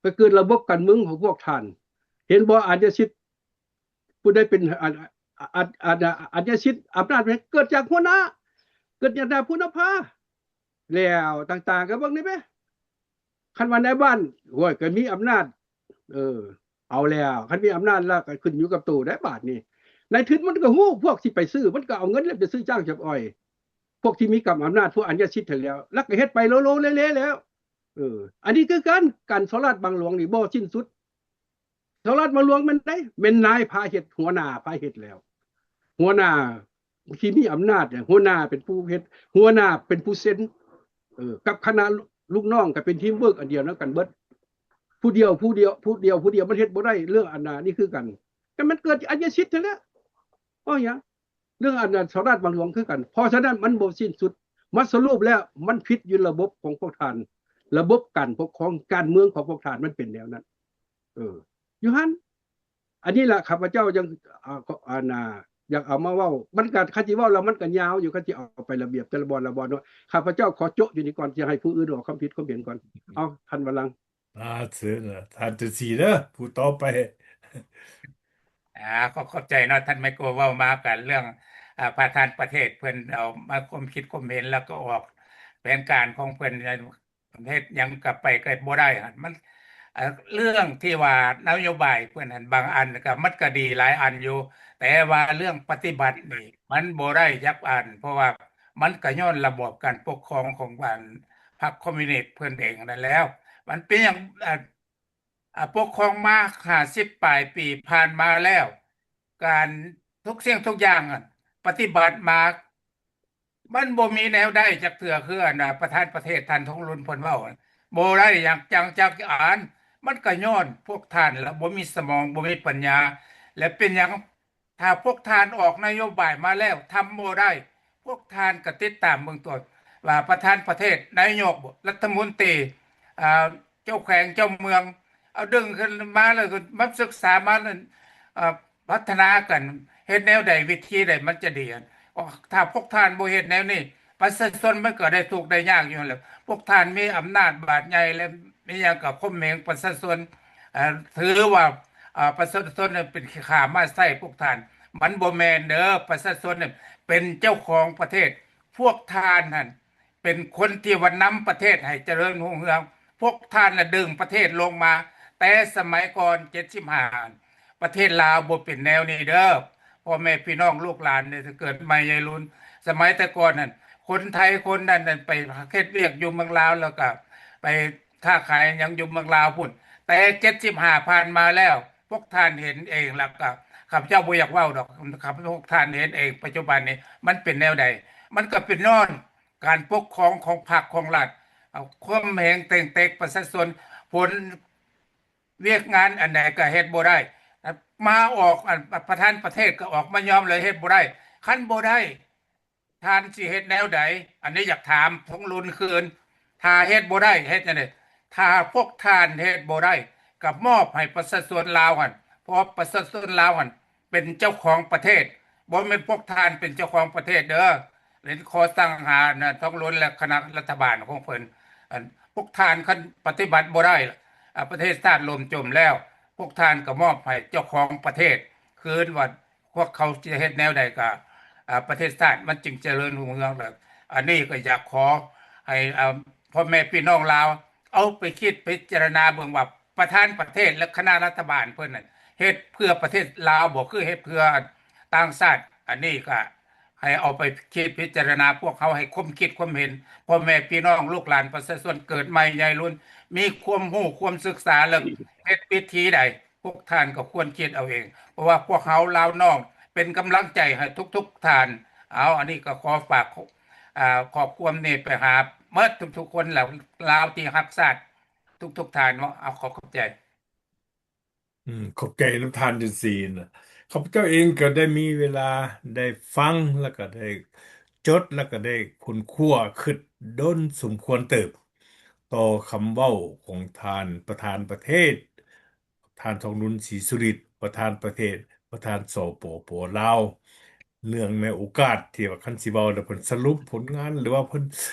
ກໍເກີດລະບົບການເມືອງຂອງພວກທ່ານ ເຫັນບໍ່? ອັນຍະສິດ ຜູ້ໃດເປັນ ອັນ ອັນ ອັນ ອັນຍະສິດ ອຳນາດເກີດຈາກຫົວໜ້າ ເກີດຈາກນາຍພົນນະພາ ແລ້ວຕ່າງໆ ກໍເບິ່ງນີ້ແມ ຄັນວ່ານາຍບ້ານ ໂອ້ຍ ກໍມີອຳນາດ ເອີ ເອົາແລ້ວ ຄັນມີອຳນາດແລ້ວກໍຂຶ້ນຢູ່ກັບໂຕໄດ໋ບາດນີ້ ນາຍທຶນມັນກໍຮູ້ ພວກທີ່ໄປຊື້ ມັນກໍເອົາເງິນແລ້ວໄປຊື້ຈ້າງຈັບອອຍ ພວກທີ່ມີກຳອຳນາດ ພວກອັນຍະສິດຫັ້ນແລ້ວ ແລ້ວກໍເຮັດໄປໂລໆເລໆແລ້ວ. ເອີ ອັນນີ້ຄືກັນ ການສໍ້ລາດບັງຫຼວງນີ້ບໍ່ສິ້ນສຸດ. ສໍ້ລາດບັງຫຼວງແມ່ນໃດ? ແມ່ນນາຍພາເຮັດ ຫົວໜ້າພາເຮັດແລ້ວ ຫົວໜ້າທີ່ມີອຳນາດ ຫົວໜ້າເປັນຜູ້ເຮັດ ຫົວໜ້າເປັນຜູ້ເຊັນ ເອີ ກັບຄະນະລູກນ້ອງກໍເປັນທີມເວີກອັນດຽວນຳກັນເບິດ ຜູ້ດຽວ ຜູ້ດຽວ ຜູ້ດຽວ ຜູ້ດຽວມັນເຮັດບໍ່ໄດ້ ເລື່ອງອັນນານີ້ຄືກັນ ກໍມັນເກີດອັນຍະສິດຫັ້ນແຫຼະ ເວົ້າຫຍັງ? ເລື່ອງອັນນັ້ນສໍ້ລາດບັງຫຼວງຄືກັນ ເພາະສະນັ້ນມັນບໍ່ສິ້ນສຸດ ມາສະຫຼຸບແລ້ວມັນຜິດຢູ່ລະບົບຂອງພວກທ່ານ ລະບົບການປົກຄອງການເມືອງຂອງພວກທ່ານມັນເປັນແນວນັ້ນ ເອີ ຢູ່ຫັ້ນ ອັນນີ້ລະຂ້າພະເຈົ້າຍັງ ອ່າ ອັນ ອ່າ ຢາກເອົາມາເວົ້າ ມັນກະ ຄັນຊິເວົ້າແລ້ວມັນກະຍາວຢູ່ ຄັນຊິເອົາໄປລະບຽບແຕ່ລະບ່ອນລະບ່ອນເນາະ ຂ້າພະເຈົ້າຂໍໂຈະຢູ່ນີ້ກ່ອນ ຊິໃຫ້ຜູ້ອື່ນເວົ້າຄຳຜິດຄວາມເຫັນກ່ອນ ເອົາ ທ່ານວະລັງ. ອ່າ ເຊີນທ່ານເທີຊີເດີ ຜູ້ຕໍ່ໄປ. ອ່າ ຂໍຂອບໃຈເນາະ ທ່ານໄມໂກ ເວົ້າມາກັນເລື່ອງ ອ່າ ປະທານປະເທດເພິ່ນເອົາມາຄວາມຄິດຄວາມເຫັນ ແລ້ວກໍອອກແຜນການຂອງເພິ່ນ ເຮັດຫຍັງກໍໄປກໍບໍ່ໄດ້ຫັ້ນ ມັນ ເອີ ເລື່ອງທີ່ວ່ານະໂຍບາຍເພິ່ນຫັ້ນ ບາງອັນກໍ ມັນກໍດີຫຼາຍອັນຢູ່ ແຕ່ວ່າເລື່ອງປະຕິບັດນີ້ ມັນບໍ່ໄດ້ຈັກອັນ ເພາະວ່າ ມັນກໍຍ້ອນລະບອບການປົກຄອງຂອງອັນ ພັກຄອມມິວນິດເພິ່ນເອງນັ້ນແຫຼະ ມັນເປັນຫຍັງ ອ່າ ອ່າ ປົກຄອງມາຫ້າສິບປາຍປີຜ່ານມາແລ້ວ ການທຸກສິ່ງທຸກຢ່າງ ປະຕິບັດມາ ມັນບໍ່ມີແນວໃດຈັກເທື່ອ ຄືອັນ ອ່າ ປະທານປະເທດທ່ານທອງລຸນເພິ່ນເວົ້າ ບໍ່ໄດ້ຫຍັງຈັງຈັກອັນ ມັນກໍຍ້ອນພວກທ່ານລະບໍ່ມີສະໝອງ ບໍ່ມີປັນຍາ ແລະ ເປັນຫຍັງ ຖ້າພວກທ່ານອອກນະໂຍບາຍມາແລ້ວທຳບໍ່ໄດ້ ພວກທ່ານກໍຕິດຕາມເບິ່ງຕົວວ່າປະທານປະເທດ ນາຍົກ ລັດຖະມົນຕີ ອ່າ ເຈົ້າແຂວງເຈົ້າເມືອງ ເອົາດຶງຂຶ້ນມາແລ້ວກໍມາສຶກສາມາ ເອີ ພັດທະນາກັນ ເຮັດແນວໃດ ວິທີໃດມັນຈະດີ ຖ້າພວກທ່ານບໍ່ເຮັດແນວນີ້ ປະຊາຊົນມັນກໍໄດ້ທຸກໄດ້ຍາກຢູ່ຫັ້ນແຫຼະ ພວກທ່ານມີອຳນາດບາດໃຫຍ່ ແລະ ມີຫຍັງກໍຂົ່ມເຫງປະຊາຊົນ ເອີ ຖືວ່າ ເອີ ປະຊາຊົນເປັນຂີ້ຂ້າໝ້າໃຊ້ພວກທ່ານ ມັນບໍ່ແມ່ນເດີ ປະຊາຊົນເປັນເຈົ້າຂອງປະເທດ ພວກທ່ານຫັ້ນ ເປັນຄົນທີ່ວ່ານຳປະເທດໃຫ້ຈະເລີນຮຸ່ງເຮືອງ ພວກທ່ານນະດຶງປະເທດລົງມາ ແຕ່ສະໄໝກ່ອນເຈັດສິບຫ້າ ປະເທດລາວບໍ່ເປັນແນວນີ້ເດີ ພໍ່ແມ່ພີ່ນ້ອງລູກຫຼານນີ້ ເກີດໃໝ່ໃຫຍ່ລຸນ ສະໄໝແຕ່ກ່ອນນັ້ນ ຄົນໄທຄົນນັ້ນໄປເຮັດວຽກຢູ່ເມືອງລາວ ແລ້ວກໍໄປຄ້າຂາຍຫຍັງຢູ່ເມືອງລາວພຸ້ນ ແຕ່ເຈັດສິບຫ້າຜ່ານມາແລ້ວ ພວກທ່ານເຫັນເອງ ແລ້ວກໍຂ້າພະເຈົ້າບໍ່ຢາກເວົ້າດອກ ພວກທ່ານເຫັນເອງ ປັດຈຸບັນນີ້ມັນເປັນແນວໃດ ມັນກໍເປັນຍ້ອນ ການປົກຄອງຂອງພັກຂອງລັດ ເອົາຂົ່ມເຫງເຕັງເຕັກປະຊາຊົນ ຜົນວຽກງານອັນໃດກໍເຮັດບໍ່ໄດ້ ມາອອກ ອັນ ປະທານປະເທດກໍອອກມາຍອມແລ້ວເຮັດບໍ່ໄດ້ ຄັນບໍ່ໄດ້ ທ່ານຊິເຮັດແນວໃດ? ອັນນີ້ຢາກຖາມທອງລຸນຄືນ ຖ້າເຮັດບໍ່ໄດ້ເຮັດຈັ່ງໃດ? ຖ້າພວກທ່ານເຮັດບໍ່ໄດ້ ກໍມອບໃຫ້ປະຊາຊົນລາວຫັ້ນ ເພາະປະຊາຊົນລາວຫັ້ນ ເປັນເຈົ້າຂອງປະເທດ ບໍ່ແມ່ນພວກທ່ານເປັນເຈົ້າຂອງປະເທດເດີ ເຫັນຂໍສັ່ງຫານະ ທອງລຸນ ແລະ ຄະນະລັດຖະບານຂອງເພິ່ນ ອັນ ພວກທ່ານຄັນປະຕິບັດບໍ່ໄດ້ ອາ ປະເທດຊາດລົ້ມຈົມແລ້ວ ພວກທ່ານກໍມອບໃຫ້ເຈົ້າຂອງປະເທດຄືນ ວ່າພວກເຂົາຈະເຮັດແນວໃດກໍ ອາ ປະເທດຊາດມັນຈຶ່ງຈະເລີນຮຸ່ງເຮືອງ ແລະ ອັນນີ້ກໍຢາກຂໍໃຫ້ ເອີ່ ພໍ່ແມ່ພີ່ນ້ອງລາວ ເອົາໄປຄິດພິຈາລະນາເບິ່ງວ່າ ປະທານປະເທດ ແລະ ຄະນະລັດຖະບານເພິ່ນນັ້ນ ເຮັດເພື່ອປະເທດລາວບໍ່ ຄືເຮັດເພື່ອຕ່າງຊາດ. ອັນນີ້ກໍໃຫ້ເອົາໄປຄິດພິຈາລະນາ ພວກເຮົາໃຫ້ຄວາມຄິດຄວາມເຫັນ ພໍ່ແມ່ພີ່ນ້ອງ ລູກຫຼານປະຊາຊົນ ເກີດໃໝ່ໃຫຍ່ລຸນ ມີຄວາມຮູ້ຄວາມສຶກສາ ແລ້ວເຮັດວິທີໃດ ພວກທ່ານກໍຄວນຄິດເອົາເອງ ເພາະວ່າພວກເຮົາລາວນອກເປັນກຳລັງໃຈໃຫ້ທຸກໆທ່ານ. ເອົາ ອັນນີ້ກໍຂໍຝາກ ອ່າ ຂໍ້ຄວາມນີ້ໄປຫາໝົດທຸກໆຄົນລາວ ລາວທີ່ຮັກຊາດທຸກໆທ່ານເນາະ. ເອົາ ຂໍຂອບໃຈ. ອືມ ຂອບໃຈນຳທ່ານຈັນສີນະ. ຂ້າພະເຈົ້າເອງກໍໄດ້ມີເວລາໄດ້ຟັງ ແລ້ວກໍໄດ້ຈົດ ແລ້ວກໍໄດ້ຄົ້ນຄວ້າ ຄິດດົນສົມຄວນເຕີບ ຕໍ່ຄຳເວົ້າຂອງທ່ານປະທານປະເທດ ທ່ານ ທອງລຸນ ສີສຸລິດ ປະທານປະເທດ ປະທານ ສປປ ລາວ ເນື່ອງໃນໂອກາດທີ່ວ່າ ຄັນຊິເວົ້າແລ້ວ ເພິ່ນສະຫຼຸບຜົນງານ ຫຼືວ່າເພິ່ນ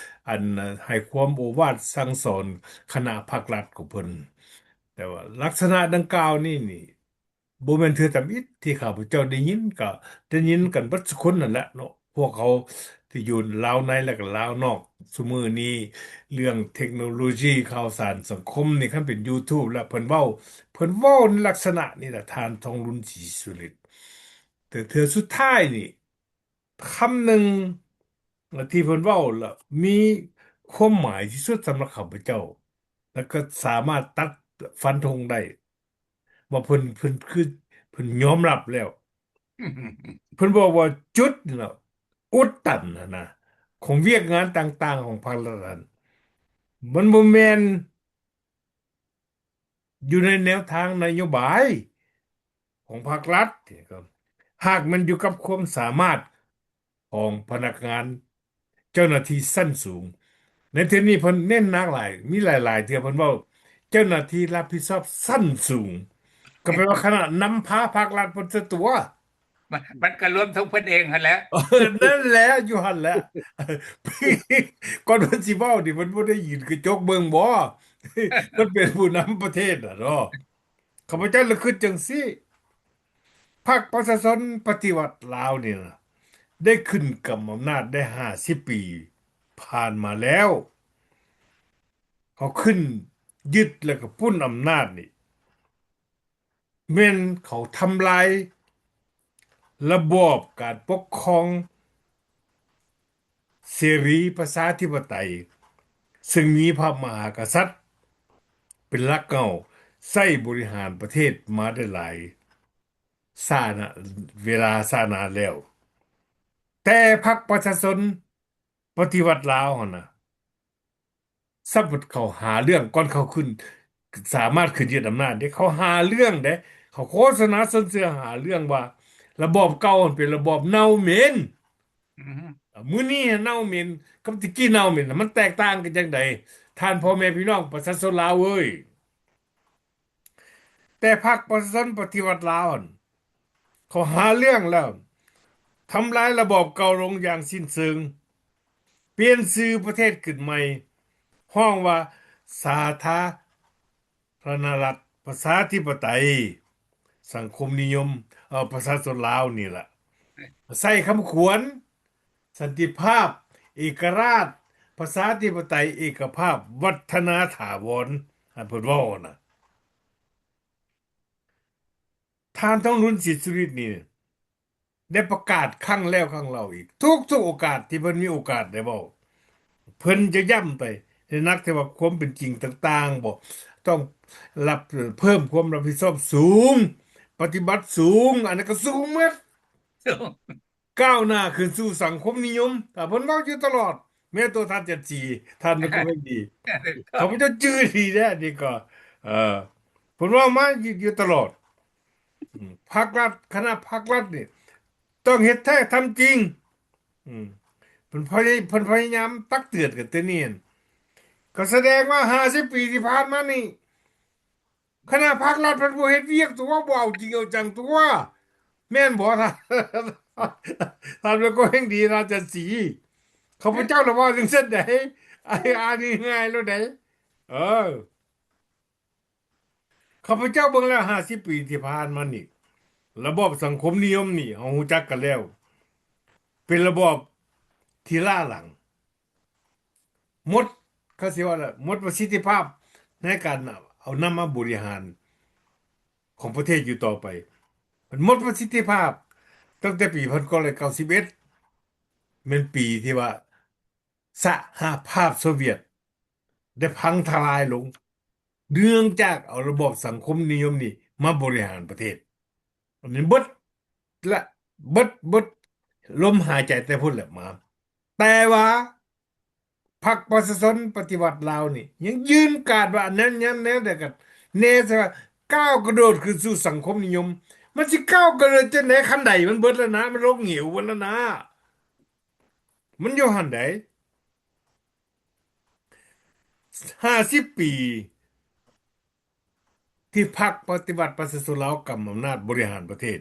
ອັນ ໃຫ້ຄວາມໂອວາດສັ່ງສອນຄະນະພັກລັດຂອງເພິ່ນ. ແຕ່ວ່າລັກສະນະດັ່ງກ່າວນີ້ນີ້ ບໍ່ແມ່ນເທື່ອທຳອິດທີ່ຂ້າພະເຈົ້າໄດ້ຍິນ ກໍໄດ້ຍິນກັນເບິດສູ່ຄົນນັ້ນແຫຼະເນາະ. ພວກເຮົາທີ່ຢູ່ລາວໃນ ແລະ ກໍລາວນອກ ຊຸມື້ນີ້ເລື່ອງເທັກໂນໂລຊີ ຂ່າວສານສັງຄົມນີ້ ຄັນເປັນຢູທູບແລ້ວ ເພິ່ນເວົ້າ ເພິ່ນເວົ້າໃນລັກສະນະນີ້ແຫຼະ ທ່ານ ທອງລຸນ ສີສຸລິດ. ແຕ່ເທື່ອສຸດທ້າຍນີ້ ຄຳໜຶ່ງທີ່ເພິ່ນເວົ້າລະມີຄວາມໝາຍທີ່ສຸດສຳລັບຂ້າພະເຈົ້າ ແລະ ກໍສາມາດຕັດ ຟັນທົງໄດ້ວ່າເພິ່ນ ເພິ່ນຄື ເພິ່ນຍອມຮັບແລ້ວ. ເພິ່ນບອກວ່າຈຸດນີ້ລະ ອຸດຕັນຫັ້ນນະ ຂອງວຽກງານຕ່າງໆຂອງພັກລັດນັ້ນ ມັນບໍ່ແມ່ນ ຢູ່ໃນແນວທາງນະໂຍບາຍຂອງພັກລັດ ຫາກມັນຢູ່ກັບຄວາມສາມາດຂອງພະນັກງານ ເຈົ້າໜ້າທີ່ຊັ້ນສູງ. ໃນເທື່ອນີ້ເພິ່ນເນັ້ນໜັກຫຼາຍ ມີຫຼາຍໆເທື່ອເພິ່ນເວົ້າເຈົ້າໜ້າທີ່ຮັບຜິດຊອບຊັ້ນສູງ ກໍແປວ່າຄະນະນຳພາພັກລັດເພິ່ນຊະຕົວະ. ມັນ ມັນກໍລວມທັງເພິ່ນເອງຫັ້ນແຫຼະ. ເອີ ນັ້ນແຫຼະ ຢູ່ຫັ້ນແຫຼະ. ກ່ອນເພິ່ນຊິເວົ້ານີ້ ເພິ່ນບໍ່ໄດ້ຢືນກະຈົກເບິ່ງບໍ? ເພິ່ນເປັນຜູ້ນຳປະເທດນະເນາະ. ຂ້າພະເຈົ້າລະຄິດຈັ່ງຊີ້ ພັກປະຊາຊົນປະຕິວັດລາວນີ້ນະ ໄດ້ຂຶ້ນກຳອຳນາດໄດ້ຫ້າສິບປີຜ່ານມາແລ້ວ. ເຂົາຂຶ້ນຍຶດ ແລ້ວກໍປຸ້ນອຳນາດນີ້ ແມ່ນເຂົາທຳລາຍລະບອບການປົກຄອງເສລີປະຊາທິປະໄຕ ເຊິ່ງມີພະມະຫາກະສັດເປັນຫຼັກເຫງົ້າ ໃຊ້ບໍລິຫານປະເທດມາໄດ້ຫຼາຍຊານະ ເວລາຊານານແລ້ວ. ແຕ່ພັກປະຊາຊົນປະຕິວັດລາວຫັ້ນນະ ສຳເລັດເຂົາຫາເລື່ອງ ກ່ອນເຂົາຂຶ້ນ ສາມາດຂຶ້ນຍຶດອຳນາດເດ້ ເຂົາຫາເລື່ອງເດ້ ເຂົາໂຄສະນາຊົນເຊື່ອຫາເລື່ອງວ່າ ລະບອບເກົ່າຫັ້ນເປັນລະບອບເນົ່າເໝັນ. ອືມ ມື້ນີ້ເນົ່າເໝັນກັບແຕ່ກີ້ເນົ່າເໝັນ ມັນແຕກຕ່າງກັນຈັ່ງໃດ ທ່ານພໍ່ແມ່ພີ່ນ້ອງປະຊາຊົນລາວເອີຍ? ແຕ່ພັກປະຊາຊົນປະຕິວັດລາວຫັ້ນ ເຂົາຫາເລື່ອງແລ້ວ ທຳລາຍລະບອບເກົ່າລົງຢ່າງສິ້ນເຊີງ, ປ່ຽນຊື່ປະເທດຂຶ້ນໃໝ່ ຮ້ອງວ່າສາທາລະນະລັດປະຊາທິປະໄຕ ສັງຄົມນິຍົມ ເອີ ປະຊາຊົນລາວນີ້ລະ ໃສ່ຄຳຂວັນ ສັນຕິພາບ ເອກະລາດ ປະຊາທິປະໄຕ ເອກະພາບ ວັດທະນາຖາວອນ ອັນເພິ່ນເວົ້ານະ. ທ່ານທອງລຸນ ສີສຸລິດນີ້ ໄດ້ປະກາດຄັ້ງແລ້ວຄັ້ງເລົ່າອີກ ທຸກໆໂອກາດທີ່ເພິ່ນມີໂອກາດໄດ້ເວົ້າ ເພິ່ນຈະຢ້ຳໄປໃນໜັກທີ່ວ່າຄວາມເປັນຈິງຕ່າງໆ ບໍ່ຕ້ອງຮັບ ເພີ່ມຄວາມຮັບຜິດຊອບສູງ ປະຕິບັດສູງ ອັນນັ້ນກໍສູງໝົດ ກ້າວໜ້າຂຶ້ນສູ່ສັງຄົມນິຍົມ ຖ້າເພິ່ນເວົ້າຢູ່ຕະຫຼອດ ແມ່ນຕົວທ່ານຈັນສີ ທ່ານກໍແມ່ນດີ ຂ້າພະເຈົ້າຈື່ດີເດ້ ອັນນີ້ກໍ ເອີ ເພິ່ນເວົ້າມາຢູ່ ຢູ່ຕະຫຼອດ ອືມ ພັກລັດ ຄະນະພັກລັດນີ້ ຕ້ອງເຮັດແທ້ທຳຈິງ ອືມ ເພິ່ນພະຍາ ເພິ່ນພະຍາຍາມຕັກເຕືອນກັນແຕ່ນີ້ ກໍສະແດງວ່າຫ້າສິບປີທີ່ຜ່ານມານີ້ ຄະນະພັກລັດເພິ່ນບໍ່ເຮັດວຽກຕົວະ ບໍ່ເອົາຈິງເອົາຈັງຕົວະ ແມ່ນບໍ່ທ່ານ? ທ່ານເປັນຄົນແຮ່ງດີນະ ຈັນສີ ຂ້າພະເຈົ້າລະເວົ້າຈັ່ງຊັ້ນໃດ໋ ອາ ອ່ານງ່າຍໆໂລດໃດ໋ ເອີ ຂ້າພະເຈົ້າເບິ່ງແລ້ວຫ້າສິບປີທີ່ຜ່ານມານີ້ ລະບອບສັງຄົມນິຍົມນີ້ ເຮົາຮູ້ຈັກກັນແລ້ວ ເປັນລະບອບທີ່ລ້າຫຼັງ ໝົດ ເຂົາຊິວ່າລະ ໝົດປະສິດທິພາບໃນການເອົານຳມາບໍລິຫານຂອງປະເທດຢູ່ຕໍ່ໄປ. ມັນໝົດປະສິດທິພາບຕັ້ງແຕ່ປີພັນເກົ້າຮ້ອຍເກົ້າສິບເອັດ ແມ່ນປີທີ່ວ່າສະຫະພາບໂຊວຽດໄດ້ພັງທະລາຍລົງ ເນື່ອງຈາກເອົາລະບອບສັງຄົມນິຍົມນີ້ມາບໍລິຫານປະເທດ. ອັນນີ້ເບິດລະ ເບິດ ເບິດລົມຫາຍໃຈແຕ່ພຸ້ນແຫຼະມາ. ແຕ່ວ່າພັກປະຊາຊົນປະຕິວັດລາວນີ້ຍັງຢືນການວ່າອັນນັ້ນຍັງແນວໃດກໍແນ່ໃສ່ວ່າກ້າວກະໂດດຂຶ້ນສູ່ສັງຄົມນິຍົມ. ມັນຊິກ້າວກະໂດດຈັ່ງໃດ? ຄັນໄດມັນເບິດແລ້ວນະ, ມັນລົງເຫວເບິດແລ້ວນະ. ມັນຢູ່ຫັ້ນໃດ໋ ຫ້າສິບປີ ທີ່ພັກປະຕິວັດປະຊາຊົນລາວກຳອຳນາດບໍລິຫານປະເທດ.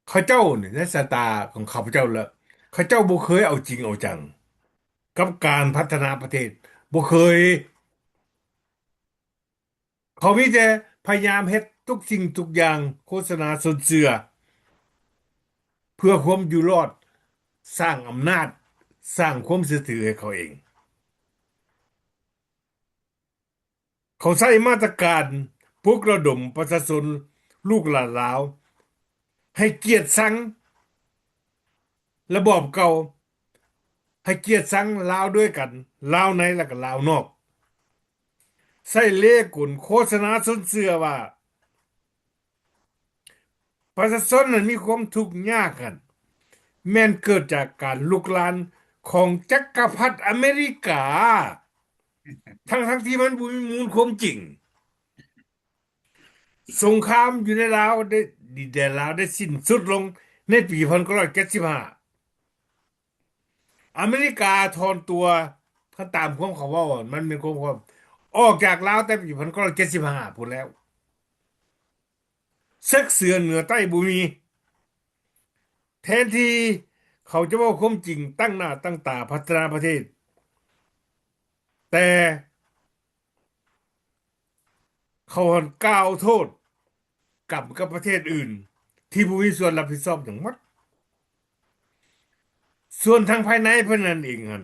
ເຂົາເຈົ້ານີ້ ໃນສາຍຕາຂອງຂ້າພະເຈົ້າແລ້ວ ເຂົາເຈົ້າບໍ່ເຄີຍເອົາຈິງເອົາຈັງກັບການພັດທະນາປະເທດ, ບໍ່ເຄີຍ. ເຂົາມີແຕ່ພະຍາຍາມເຮັດທຸກສິ່ງທຸກຢ່າງ, ໂຄສະນາຊົນເຊື່ອ ເພື່ອຄວາມຢູ່ລອດ, ສ້າງອຳນາດ, ສ້າງຄວາມເຊື່ອຖືໃຫ້ເຂົາເອງ. ເຂົາໃຊ້ມາດຕະການປຸກລະດົມປະຊາຊົນລູກຫຼານລາວ ໃຫ້ກຽດຊັງລະບອບເກົ່າ, ໃຫ້ກຽດຊັງລາວດ້ວຍກັນ, ລາວໃນ ແລະ ກະລາວນອກ. ໃຊ້ເລ່ກົນໂຄສະນາຊົນເຊື່ອວ່າ ປະຊາຊົນນັ້ນມີຄວາມທຸກຍາກຫັ້ນ ແມ່ນເກີດຈາກການລຸກລານຂອງຈັກກະພັດອາເມລິກາ, ທັງໆທີ່ມັນບໍ່ມີມູນຄວາມຈິງ. ສົງຄາມຢູ່ໃນລາວໄດ້, ດິນແດນລາວໄດ້ສິ້ນສຸດລົງໃນປີພັນເກົ້າຮ້ອຍເຈັດສິບຫ້າ. ອາເມລິກາຖອນຕົວ, ຄັນຕາມຄວາມເຂົາເວົ້າ, ມັນແມ່ນຄວາມ, ຄວາມ, ອອກຈາກລາວແຕ່ປີພັນເກົ້າຮ້ອຍເຈັດສິບຫ້າພຸ້ນແລ້ວ. ເສິກເສືອເໜືອໃຕ້ບໍ່ມີ. ແທນທີ່ເຂົາຈະເວົ້າຄວາມຈິງ, ຕັ້ງໜ້າຕັ້ງຕາພັດທະນາປະເທດ, ແຕ່ ເຂົາຫັ້ນກ່າວໂທດກຳກັບປະເທດອື່ນທີ່ບໍ່ມີສ່ວນຮັບຜິດຊອບຫຍັງໝົດ. ສ່ວນທາງພາຍໃນເພິ່ນນັ້ນເອງຫັ້ນ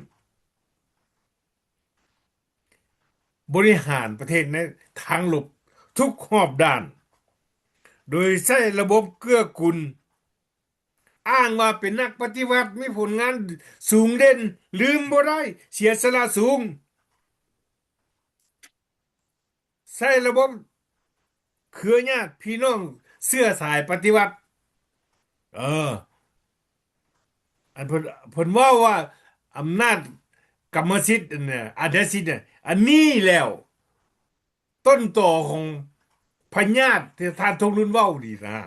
ບໍລິຫານປະເທດໃນທາງລົບທຸກຮອບດ້ານ ໂດຍໃຊ້ລະບົບເກື້ອກູນ ອ້າງວ່າເປັນນັກປະຕິວັດ ມີຜົນງານສູງເດັ່ນ, ລືມບໍ່ໄດ້, ເສຍສະຫຼະສູງ. ໃຊ້ລະບົບເຄືອຍາດພີ່ນ້ອງເຊື້ອສາຍປະຕິວັດ. ເອີ ອັນເພິ່ນ, ເພິ່ນເວົ້າວ່າອຳນາດກຳມະສິດ ອັນເນີ້ຍ ອາຍາສິດ ອັນນີ້ແລ້ວ ຕົ້ນຕໍຂອງພະຍາດທີ່ທ່ານທອງລຸນເວົ້ານີ້ນະ.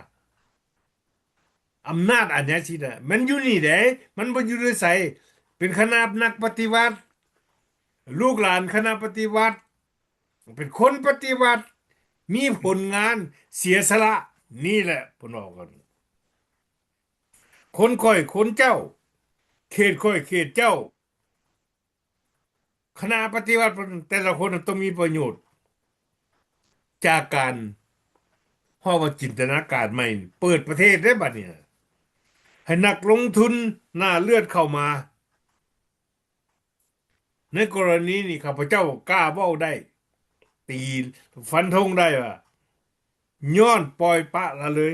ອຳນາດອາຍາສິດນະ ມັນຢູ່ນີ້ເດ້, ມັນບໍ່ຢູ່ໃນໃສ. ເປັນຄະນະນັກປະຕິວັດ, ລູກຫຼານຄະນະປະຕິວັດ, ເປັນຄົນປະຕິວັດ, ມີຜົນງານເສຍສະຫຼະ, ນີ້ແຫຼະເພິ່ນເວົ້າກັນ. ຄົນຂ້ອຍຄົນເຈົ້າ, ເຂດຂ້ອຍເຂດເຈົ້າ. ຄະນະປະຕິວັດແຕ່ລະຄົນຕ້ອງມີປະໂຫຍດຈາກການ, ເຮົາວ່າຈິນຕະນາການໃໝ່, ເປີດປະເທດເດ້ບັດນີ້, ໃຫ້ນັກລົງທຶນໜ້າເລືອດເຂົ້າມາ. ໃນກໍລະນີນີ້ ຂ້າພະເຈົ້າກ້າເວົ້າໄດ້, ຕີຟັນທົງໄດ້ວ່າ ຍ້ອນປ່ອຍປະລະເລີຍ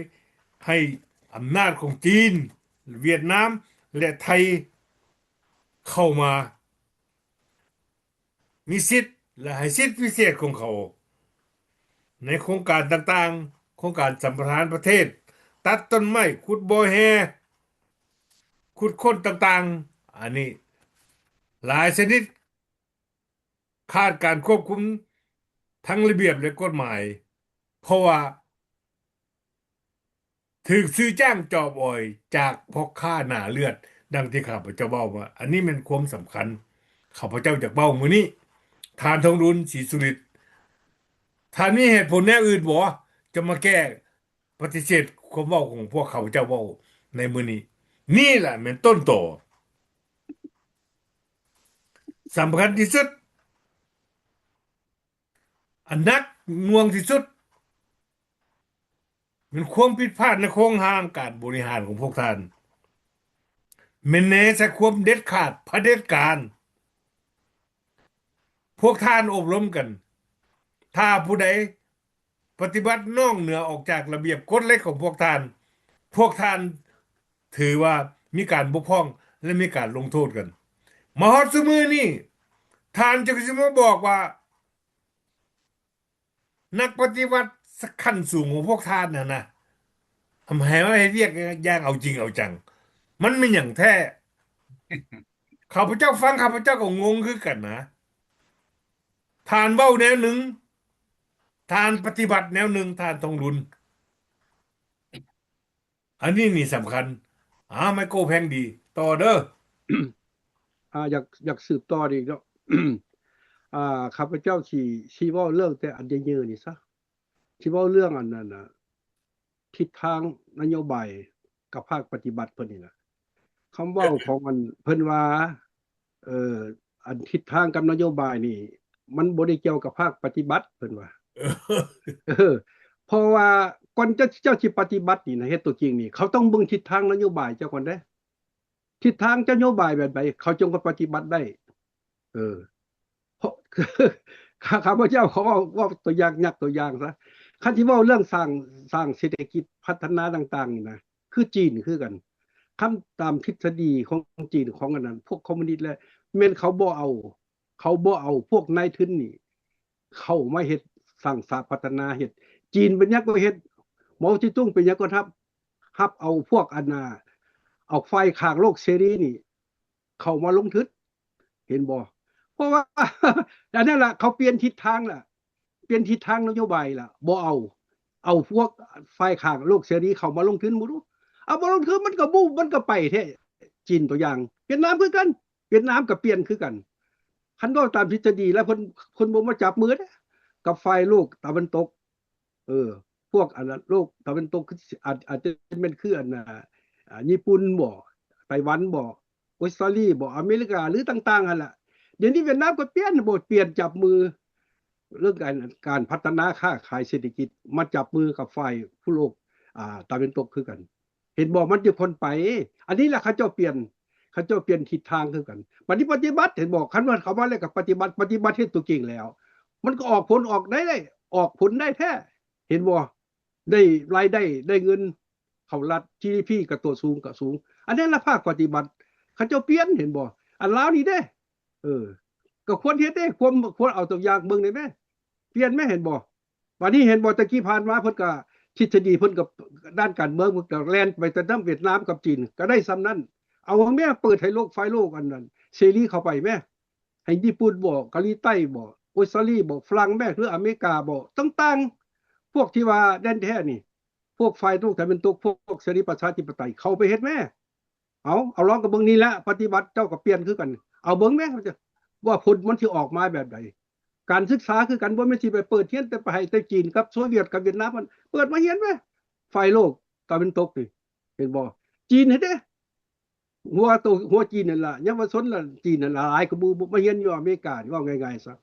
ໃຫ້ອຳນາດຂອງຈີນ, ຫວຽດນາມ ແລະ ໄທເຂົ້າມາມີສິດ ແລະ ໃຫ້ສິດພິເສດຂອງເຂົາໃນໂຄງການຕ່າງໆ, ໂຄງການສຳປະທານປະເທດ, ຕັດຕົ້ນໄມ້, ຂຸດບໍ່ແຮ່, ຂຸດຄົ້ນຕ່າງໆ, ອັນນີ້ຫຼາຍຊະນິດ ຂາດການຄວບຄຸມທາງລະບຽບ ແລະ ກົດໝາຍ, ເພາະວ່າຖືກຊື້ຈ້າງຈອບອອຍຈາກພໍ່ຄ້າໜ້າເລືອດ, ດັ່ງທີ່ຂ້າພະເຈົ້າເວົ້າມາ. ອັນນີ້ແມ່ນຄວາມສຳຄັນ, ຂ້າພະເຈົ້າຢາກເວົ້າມື້ນີ້. ທ່ານ ທອງລຸນ ສີສຸລິດ, ທ່ານມີເຫດຜົນແນວອື່ນບໍ່ ຈະມາແກ້ ປະຕິເສດຄວາມເວົ້າຂອງພວກຂ້າພະເຈົ້າເວົ້າໃນມື້ນີ້. ນີ້ແຫຼະແມ່ນຕົ້ນຕໍສຳຄັນທີ່ສຸດ, ອັນໜັກໜ່ວງທີ່ສຸດ ແມ່ນຄວາມຜິດພາດໃນໂຄງຮ່າງການບໍລິຫານຂອງພວກທ່ານ, ແມ່ນແນໃສ່ຄວາມເດັດຂາດ, ຜະເດັດການ. ພວກທ່ານອົບຮົມກັນ ຖ້າຜູ້ໃດປະຕິບັດນອກເໜືອອອກຈາກລະບຽບກົດເລກຂອງພວກທ່ານ ພວກທ່ານຖືວ່າມີການບົກຜ່ອງ ແລະ ມີການລົງໂທດກັນ. ມາຮອດຊຸມື້ນີ້ ທ່ານຈະຊິມາບອກວ່າ ນັກປະຕິວັດຂັ້ນສູງຂອງພວກທ່ານຫັ້ນນະ ໃຫ້ມາເຮັດວຽກຢ່າງເອົາຈິງເອົາຈັງ ມັນແມ່ນຫຍັງແທ້? ຂ້າພະເຈົ້າຟັງ ຂ້າພະເຈົ້າກໍງົງຄືກັນນະ. ທ່ານເວົ້າແນວໜຶ່ງ ທ່ານປະຕິບັດແນວໜຶ່ງ ທ່ານທອງລຸນ. ອັນນີ້ນີ້ສຳຄັນ. ອາ ໄມໂກແພງດີ ຕໍ່ເດີ. ອາ ຢາກ ຢາກສືບຕໍ່ອີກເນາະ. ອາ ຂ້າພະເຈົ້າຊິ ຊິເວົ້າເລື່ອງແຕ່ອັນເຍີໆນີ້ຊະ ຊິເວົ້າເລື່ອງອັນນັ້ນນະ ທິດທາງນະໂຍບາຍກັບພາກປະຕິບັດເພິ່ນນີ້ນະ. ຄຳເວົ້າຂອງອັນເພິ່ນວ່າ ເອີ ອັນທິດທາງກັບນະໂຍບາຍນີ້ ມັນບໍ່ໄດ້ກ່ຽວກັບພາກປະຕິບັດ ເພິ່ນວ່າ. ເອີ ເພາະວ່າກ່ອນເຈົ້າ ເຈົ້າຊິປະຕິບັດນີ້ນະ ເຮັດຕົວຈິງນີ້ ເຂົາຕ້ອງເບິ່ງທິດທາງນະໂຍບາຍເຈົ້າກ່ອນເດ້. ທິດທາງນະໂຍບາຍແບບໃດ ເຂົາຈຶ່ງປະຕິບັດໄດ້. ເອີ ເພາະ ຂ້າ ຂ້າພະເຈົ້າຂໍເວົ້າ ເວົ້າຕົວຢ່າງ ຍົກຕົວຢ່າງຊະ ຄັນຊິເວົ້າເລື່ອງສ້າງ ສ້າງເສດຖະກິດພັດທະນາຕ່າງໆນີ້ນະ ຄືຈີນຄືກັນ. ຄັນຕາມທິດສະດີຂອງຈີນ ຂອງອັນນັ້ນ ພວກຄອມມູນິດແລ້ວ ແມ່ນເຂົາບໍ່ເອົາ ເຂົາບໍ່ເອົາພວກນາຍທຶນນີ້ເຂົ້າມາເຮັດສ້າງສາພັດທະນາເຮັດ. ຈີນເປັນຫຍັງກໍເຮັດ ເໝົາເຈຕຸງເປັນຫຍັງກໍຮັບ ຮັບເອົາພວກອັນນ່າ ເອົາຝ່າຍຂ້າງໂລກເສລີນີ້ເຂົ້າມາລົງທຶນ ເຫັນບໍ່? ເພາະວ່າ ອັນນັ້ນລະ ເຂົາປ່ຽນທິດທາງລະ ປ່ຽນທິດທາງນະໂຍບາຍລະ ບໍ່ເອົາ ເອົາພວກຝ່າຍຂ້າງໂລກເສລີເຂົ້າມາລົງທຶນ. ບໍ່ຮູ້ ເອົາ ບໍ່ລົງທຶນ ມັນກໍບູມ ມັນກໍໄປແທ້. ຈີນຕົວຢ່າງ ຫວຽດນາມຄືກັນ ຫວຽດນາມກໍປ່ຽນຄືກັນ. ຄັນເວົ້າຕາມທິດສະດີແລ້ວ ເພິ່ນ ເພິ່ນບໍ່ມາຈັບມືເດ້ກັບຝ່າຍໂລກຕາເວັນຕົກ. ເອີ ພວກອັນນັ້ນໂລກຕາເວັນຕົກ ຄືອາດ ອາດຈະແມ່ນຄືອັນນ່າ ອ່າ ຍີ່ປຸ່ນບໍ ໄຕ້ຫວັນບໍ ອົດສະຕາລີບໍ ອາເມລິກາ ຫຼືຕ່າງໆຫັ້ນລະ. ດຽວນີ້ຫວຽດນາມກໍປ່ຽນ ບໍ່ປ່ຽນ ຈັບມືເລື່ອງການ ການພັດທະນາຄ້າຂາຍເສດຖະກິດ ມາຈັບມືກັບຝ່າຍຜູ້ໂລກ ອ່າ ຕາເວັນຕົກຄືກັນ. ເຫັນບໍ່? ມັນຈະຄົນໄປ ອັນນີ້ລະເຂົາເຈົ້າປ່ຽນ ເຂົາເຈົ້າປ່ຽນທິດທາງຄືກັນ. ບັດນີ້ປະຕິບັດ ເຫັນບໍ່? ຄັນວ່າເຂົ້າມາແລ້ວກໍປະຕິບັດ ປະຕິບັດເຮັດຕົວຈິງແລ້ວ ມັນກໍອອກຜົນອອກໄດ້ ໄດ້ອອກຜົນໄດ້ແທ້ ເຫັນບໍ່? ໄດ້ລາຍໄດ້ ໄດ້ເງິນເຂົ້າລັດ ຈີດີພີ ກໍຕົວສູງ ກໍສູງ. ອັນນັ້ນລະພາກປະຕິບັດ ເຂົາເຈົ້າປ່ຽນ ເຫັນບໍ່? ອັນລາວນີ້ເດ້ ເອີ ກໍຄວນເຮັດເດ້ ຄວນ ຄວນເອົາຕົວຢ່າງເບິ່ງໄດ້ແມ ປ່ຽນແມ ເຫັນບໍ່? ບາດນີ້ເຫັນບໍ່ ແຕ່ກີ້ຜ່ານມາເພິ່ນກະ ທິດສະດີເພິ່ນກະ ດ້ານການເມືອງເພິ່ນກະແລ່ນໄປແຕ່ນຳຫວຽດນາມກັບຈີນ ກະໄດ້ສ່ຳນັ້ນ. ເອົາແມ ເປີດໃຫ້ໂລກ ຝ່າຍໂລກອັນນັ້ນເສລີເຂົ້າໄປແມ ໃຫ້ຍີ່ປຸ່ນບໍ ເກົາຫຼີໃຕ້ບໍ ອົດສະຕາລີບໍ ຝຣັ່ງແມ ຫຼືອາເມລິກາບໍ ຕ່າງໆ ພວກທີ່ວ່າແດນແທ້ນີ້ ພວກຝ່າຍໂລກຕາເວັນຕົກ ພວກເສລີປະຊາທິປະໄຕ ເຂົ້າໄປເຮັດແມ. ເອົາ ເອົາລອງກັນເບິ່ງນີ້ແຫຼະ ປະຕິບັດເຈົ້າກໍປ່ຽນຄືກັນ ເອົາເບິ່ງແມ ວ່າຜົນມັນຊິອອກມາແບບໃດ. ການສຶກສາຄືກັນ ບໍ່ແມ່ນຊິໄປເປີດຮຽນແຕ່ໄປໃຫ້ແຕ່ຈີນກັບໂຊວຽດກັບຫວຽດນາມ ມັນເປີດມາຮຽນແມ ຝ່າຍໂລກຕາເວັນຕົກນີ້ ເຫັນບໍ່? ຈີນຫັ້ນເດ້ ຫົວໂຕ ຫົວຈີນນັ້ນລະ ເຍົາວະຊົນລະຈີນນັ້ນຫຼາຍກວ່າໝູ່ ມາຮຽນຢູ່ອາເມລິການີ້ ເວົ້າງ່າຍໆຊະ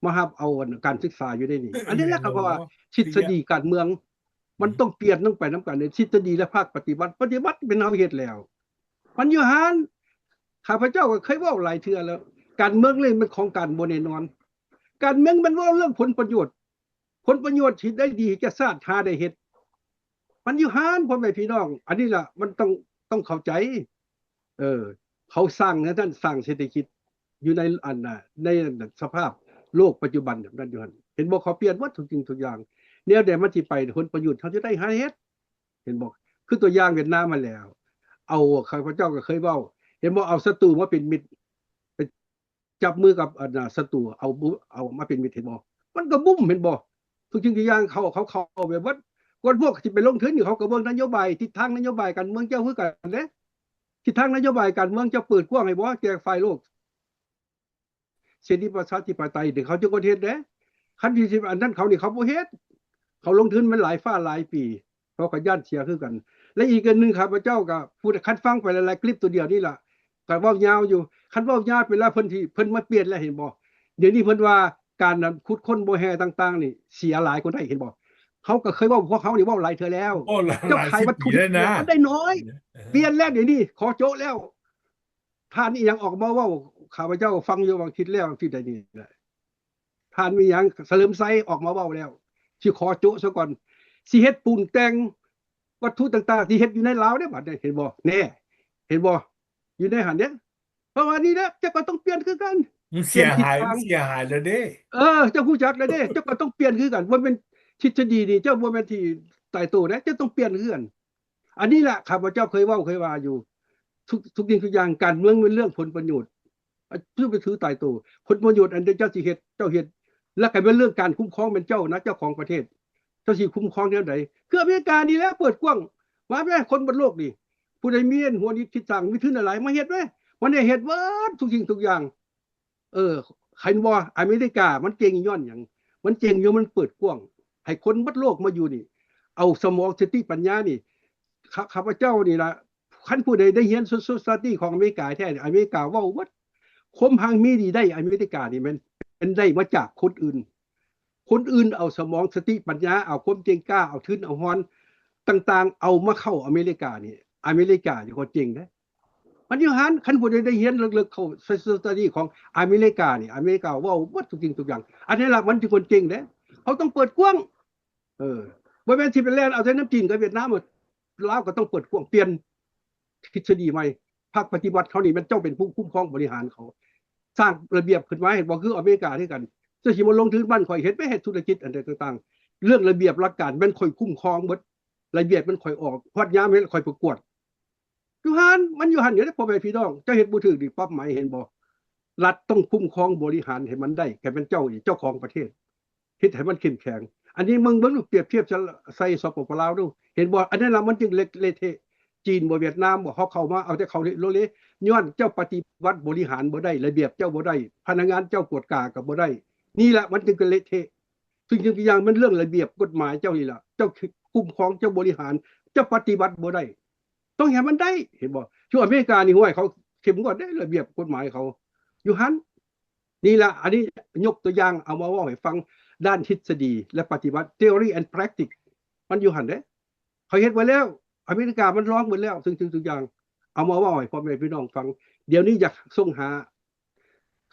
ມາຮັບເອົາອັນການສຶກສາຢູ່ໃນນີ້. ອັນນີ້ແຫຼະ ເຂົາເວົ້າວ່າທິດສະດີການເມືອງ ມັນຕ້ອງປ່ຽນ ຕ້ອງໄປນຳກັນ ທິດສະດີ ແລະ ພາກປະຕິບັດ. ປະຕິບັດແມ່ນເຮົາເຮັດແລ້ວ ມັນຢູ່ຫັ້ນ. ຂ້າພະເຈົ້າກໍເຄີຍເວົ້າຫຼາຍເທື່ອແລ້ວ ການເມືອງນີ້ມັນຂອງການບໍ່ແນ່ນອນ. ການເມືອງມັນເວົ້າເລື່ອງຜົນປະໂຫຍດ ຜົນປະໂຫຍດທີ່ໄດ້ດີແກ່ຊາດຫາໄດ້ເຮັດ ມັນຢູ່ຫັ້ນ ພໍ່ແມ່ພີ່ນ້ອງ. ອັນນີ້ລະມັນຕ້ອງ ຕ້ອງເຂົ້າໃຈ. ເອີ ເຂົາສ້າງແນວນັ້ນ ສ້າງເສດຖະກິດຢູ່ໃນອັນນ່າ ໃນສະພາບໂລກປັດຈຸບັນແບບນັ້ນຢູ່ຫັ້ນ. ເຫັນບໍ່? ເຂົາປ່ຽນໝົດທຸກສິ່ງທຸກຢ່າງ. ແນວໃດມັນຊິໄປ ຜົນປະໂຫຍດເຮົາຈະໄດ້ຫາເຮັດ. ເຫັນບໍ່? ຄືຕົວຢ່າງຫວຽດນາມຫັ້ນແຫຼ້ວ ເອົາ ຂ້າພະເຈົ້າກໍເຄີຍເວົ້າ ເຫັນບໍ່? ເອົາສັດຕູມາເປັນມິດ ໄປຈັບມືກັບອັນນ່າສັດຕູ ເອົາ ເອົາມາເປັນມິດ ເຫັນບໍ່? ມັນກໍບຸ້ມ ເຫັນບໍ່? ທຸກສິ່ງທຸກຢ່າງເຂົາ ເຂົາເຂົ້າໄປໝົດ. ກ່ອນພວກຊິໄປລົງທຶນນີ້ ເຂົາກໍເບິ່ງນະໂຍບາຍ ທິດທາງນະໂຍບາຍການເມືອງເຈົ້າຄືກັນເດ້. ທິດທາງນະໂຍບາຍການເມືອງເຈົ້າເປີດກວ້າງໃຫ້ບໍ່ແກ່ຝ່າຍໂລກ ເສລີປະຊາທິປະໄຕນີ້ ເຂົາຈຶ່ງບໍ່ເຮັດເດ້. ຄັນທີ່ຊິອັນນັ້ນເຂົານີ້ ເຂົາບໍ່ເຮັດ. ເຂົາລົງທຶນມາຫຼາຍຟ້າຫຼາຍປີ ເຂົາກໍຢ້ານເສຍຄືກັນ. ແລະ ອີກອັນໜຶ່ງ ຂ້າພະເຈົ້າກໍຜູ້ ຄັນຟັງໄປຫຼາຍໆຄລິບຕົວດຽວນີ້ລະ ກໍເວົ້າຍາວຢູ່. ຄັນເວົ້າຍາວໄປແລ້ວ ເພິ່ນທີ່ ເພິ່ນມາປ່ຽນແລ້ວ ເຫັນບໍ່? ດຽວນີ້ເພິ່ນວ່າການຂຸດຄົ້ນບໍ່ແຮ່ຕ່າງໆນີ້ ເສຍຫຼາຍກວ່າໄດ້ ເຫັນບໍ່? ເຮົາກໍເຄີຍເວົ້າ ພວກເຮົານີ້ເວົ້າຫຼາຍເທື່ອແລ້ວ ເຈົ້າຂາຍວັດຖຸດິບ ມັນໄດ້ນ້ອຍ. ປ່ຽນແລ້ວ ດຽວນີ້ຂໍໂຈະແລ້ວ. ທ່ານອີ່ຫຍັງອອກມາເວົ້າ ຂ້າພະເຈົ້າຟັງຢູ່ວ່າຄິດແລ້ວ ທີ່ໃດນີ້ແຫຼະ ທ່ານມີຫຍັງ ສະເຫຼີມໄຊອອກມາເວົ້າແລ້ວ ຊິຂໍໂຈະຊະກ່ອນ ຊິເຮັດປຸງແຕ່ງວັດຖຸຕ່າງໆ ທີ່ເຮັດຢູ່ໃນລາວເດ້ ບັດນີ້ ເຫັນບໍ່ ແນ່ ເຫັນບໍ່ ຢູ່ໃນຫັ້ນເດ້ ປະມານນີ້ແຫຼະ ເຈົ້າກໍຕ້ອງປ່ຽນຄືກັນ ມັນເສຍຫາຍ ປ່ຽນທິດທາງ ມັນເສຍຫາຍແລ້ວເດ້ ເອີ ເຈົ້າຮູ້ຈັກແລ້ວເດ້ ເຈົ້າກໍຕ້ອງປ່ຽນຄືກັນ ບໍ່ແມ່ນທິດສະດີນີ້ ເຈົ້າບໍ່ແມ່ນທີ່ຕາຍໂຕນະ ເຈົ້າຕ້ອງປ່ຽນຄືກັນ. ອັນນີ້ແຫຼະ ຂ້າພະເຈົ້າເຄີຍເວົ້າເຄີຍວ່າຢູ່ ທຸກ ທຸກສິ່ງທຸກຢ່າງ ການເມືອງແມ່ນເລື່ອງຜົນປະໂຫຍດ ອາ ເຈົ້າໄປຖືຕາຍໂຕ ຜົນປະໂຫຍດອັນໃດເຈົ້າຊິເຮັດ ເຈົ້າເຮັດ ແລ້ວກໍແມ່ນເລື່ອງການຄຸ້ມຄອງແມ່ນເຈົ້ານະ ເຈົ້າຂອງປະເທດ ເຈົ້າຊິຄຸ້ມຄອງແນວໃດ ຄືອາເມລິການີ້ແຫຼະ ເປີດກວ້າງ ມາແມ້ ຄົນເບິດໂລກນີ້ ຜູ້ໃດມີອັນຫົວນິດທິດທາງ ມີທຶນຫຼາຍໆ ມາເຮັດແມ້ ມັນໄດ້ເຮັດເບິດທຸກສິ່ງທຸກຢ່າງ. ເອີ ເຫັນບໍ່ ອາເມລິກາມັນເກັ່ງຍ້ອນຫຍັງ? ມັນເກັ່ງຍ້ອນມັນເປີດກວ້າງ ໃຫ້ຄົນເບິດໂລກມາຢູ່ນີ້ ເອົາສະໝອງສະຕິປັນຍານີ້ ຂ້າ ຂ້າພະເຈົ້ານີ້ລະ ຄັນຜູ້ໃດໄດ້ຮຽນ Social Studies ຂອງອາເມລິກາແທ້ ອາເມລິກາເວົ້າເບິດ ຄວາມຮັ່ງມີນີ້ໄດ້ອາເມລິການີ້ແມ່ນ ແມ່ນໄດ້ມາຈາກຄົນອື່ນ ຄົນອື່ນເອົາສະໝອງສະຕິປັນຍາ ເອົາຄວາມເກັ່ງກ້າ ເອົາທຶນເອົາຮອນຕ່າງໆ ເອົາມາເຂົ້າອາເມລິການີ້ ອາເມລິການີ້ກໍເກັ່ງເດ້ ມັນຢູ່ຫັ້ນ ຄັນຜູ້ໃດໄດ້ຮຽນເລິກໆ ເຂົ້າ Social Studies ຂອງອາເມລິການີ້ ອາເມລິກາເວົ້າເບິດທຸກສິ່ງທຸກຢ່າງ ອັນນີ້ລະມັນຄືຄົນເກັ່ງເດ້ ເຮົາຕ້ອງເປີດກວ້າງ ເອີ ບໍ່ແມ່ນຊິໄປແລ່ນເອົາແຕ່ນຳຈີນກັບຫວຽດນາມ ລາວກໍຕ້ອງເປີດກວ້າງ ປ່ຽນທິດສະດີໃໝ່ ພາກປະຕິວັດເຮົານີ້ແມ່ນເຈົ້າເປັນຜູ້ຄຸ້ມຄອງບໍລິຫານເຂົາ ສ້າງລະບຽບຂຶ້ນມາ ເຫັນບໍ່ ຄືອາເມລິກາຄືກັນ ເຈົ້າຊິມາລົງທຶນບ້ານຂ້ອຍ ເຮັດໄປເຮັດທຸລະກິດອັນໃດຕ່າງໆ ເລື່ອງລະບຽບຫຼັກການແມ່ນຂ້ອຍຄຸ້ມຄອງເບິດ ລະບຽບແມ່ນຂ້ອຍອອກ ຮອດຍາມແມ່ນຂ້ອຍປະກວດ ຢູ່ຫັ້ນ ມັນຢູ່ຫັ້ນເດ້ ພໍ່ແມ່ພີ່ນ້ອງ ເຈົ້າເຮັດບໍ່ຖືກນີ້ປັບໃໝ ເຫັນບໍ່ ລັດຕ້ອງຄຸ້ມຄອງບໍລິຫານໃຫ້ມັນໄດ້ ໃຫ້ມັນເຈົ້າເອງ ເຈົ້າຂອງປະເທດ ເຮັດໃຫ້ມັນເຂັ້ມແຂງ ອັນນີ້ເບິ່ງ ເບິ່ງດູ ປຽບທຽບໃສ່ ສປປ ລາວ ດູ ເຫັນບໍ່ ອັນນັ້ນລະມັນຈຶ່ງເລະເທະ ຈີນບໍ່ ຫວຽດນາມບໍ່ ເຂົາເຂົ້າມາເອົາແຕ່ເຂົາໂລເລ ຍ້ອນເຈົ້າປະຕິບັດບໍລິຫານບໍ່ໄດ້ ລະບຽບເຈົ້າບໍ່ໄດ້ ພະນັກງານເຈົ້າກວດກາກໍບໍ່ໄດ້ ນີ້ລະມັນຈຶ່ງເລະເທະ ສິ່ງທຸກຢ່າງມັນເລື່ອງລະບຽບກົດໝາຍເຈົ້ານີ້ລະ ເຈົ້າຄຸ້ມຄອງ ເຈົ້າບໍລິຫານ ເຈົ້າປະຕິບັດບໍ່ໄດ້ ຕ້ອງໃຫ້ມັນໄດ້ ເຫັນບໍ່ ຢູ່ອາເມລິການີ້ ຫ້ວຍ ເຂົາເຂັ້ມງວດເດ້ ລະບຽບກົດໝາຍເຂົາ ຢູ່ຫັ້ນ ນີ້ລະ ອັນນີ້ຍົກຕົວຢ່າງເອົາມາເວົ້າໃຫ້ຟັງ ດ້ານທິດສະດີ ແລະ ປະຕິບັດ theory and practice ມັນຢູ່ຫັ້ນເດ້ ເຂົາເຮັດໄວ້ແລ້ວ ອາເມລິກາມັນລອງເບິດແລ້ວ ທຸກສິ່ງທຸກຢ່າງ ເອົາມາເວົ້າໃຫ້ພໍ່ແມ່ພີ່ນ້ອງຟັງ ດຽວນີ້ຢາກສົ່ງຫາ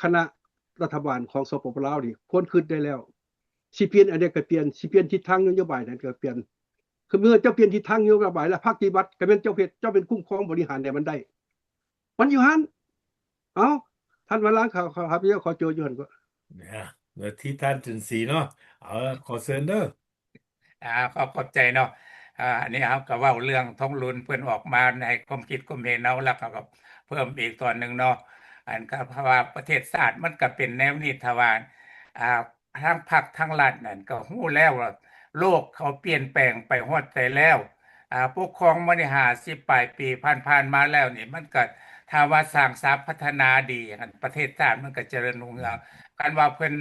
ຄະນະລັດຖະບານຂອງ ສປປ ລາວ ນີ້ ຄວນຄິດໄດ້ແລ້ວ ຊິປ່ຽນອັນໃດກໍປ່ຽນ ຊິປ່ຽນທິດທາງນະໂຍບາຍໃດກໍປ່ຽນ ຄືເມື່ອເຈົ້າປ່ຽນທິດທາງນະໂຍບາຍແລ້ວ ພາກປະຕິບັດກໍແມ່ນເຈົ້າເຮັດ ເຈົ້າເປັນຄຸ້ມຄອງບໍລິຫານໃຫ້ມັນໄດ້ ມັນຢູ່ຫັ້ນ ເອົ້າ ທ່ານວາລາ ຂ້າພະເຈົ້າຂໍໂຈະຢູ່ຫັ້ນກໍ ເອີ ທີ່ທ່ານຈັນສີເນາະ ເອົາ ຂໍເຊີນເດີ ອ່າ ຂໍຂອບໃຈເນາະ ອ່າ ອັນນີ້ເຮົາກໍເວົ້າເລື່ອງທອງລຸນເພິ່ນອອກມາໃຫ້ຄວາມຄິດຄວາມເຫັນເຮົາ ແລ້ວກໍເພີ່ມອີກຕອນໜຶ່ງເນາະ ອັນກໍເພາະວ່າປະເທດຊາດມັນກໍເປັນແນວນີ້ ຖ້າວ່າ ອ່າ ທາງພັກທາງລັດນັ້ນກໍຮູ້ແລ້ວວ່າໂລກເຂົາປ່ຽນແປງໄປຮອດໃສແລ້ວ ອ່າ ປົກຄອງມານີ້ຫ້າສິບປາຍປີຜ່ານໆມາແລ້ວນີ້ ມັນກໍຖ້າວ່າສ້າງສາພັດທະນາດີຫັ້ນ ປະເທດຊາດມັນກໍຈະເລີນຮຸ່ງເຮືອງ ຄັນວ່າເພິ່ນ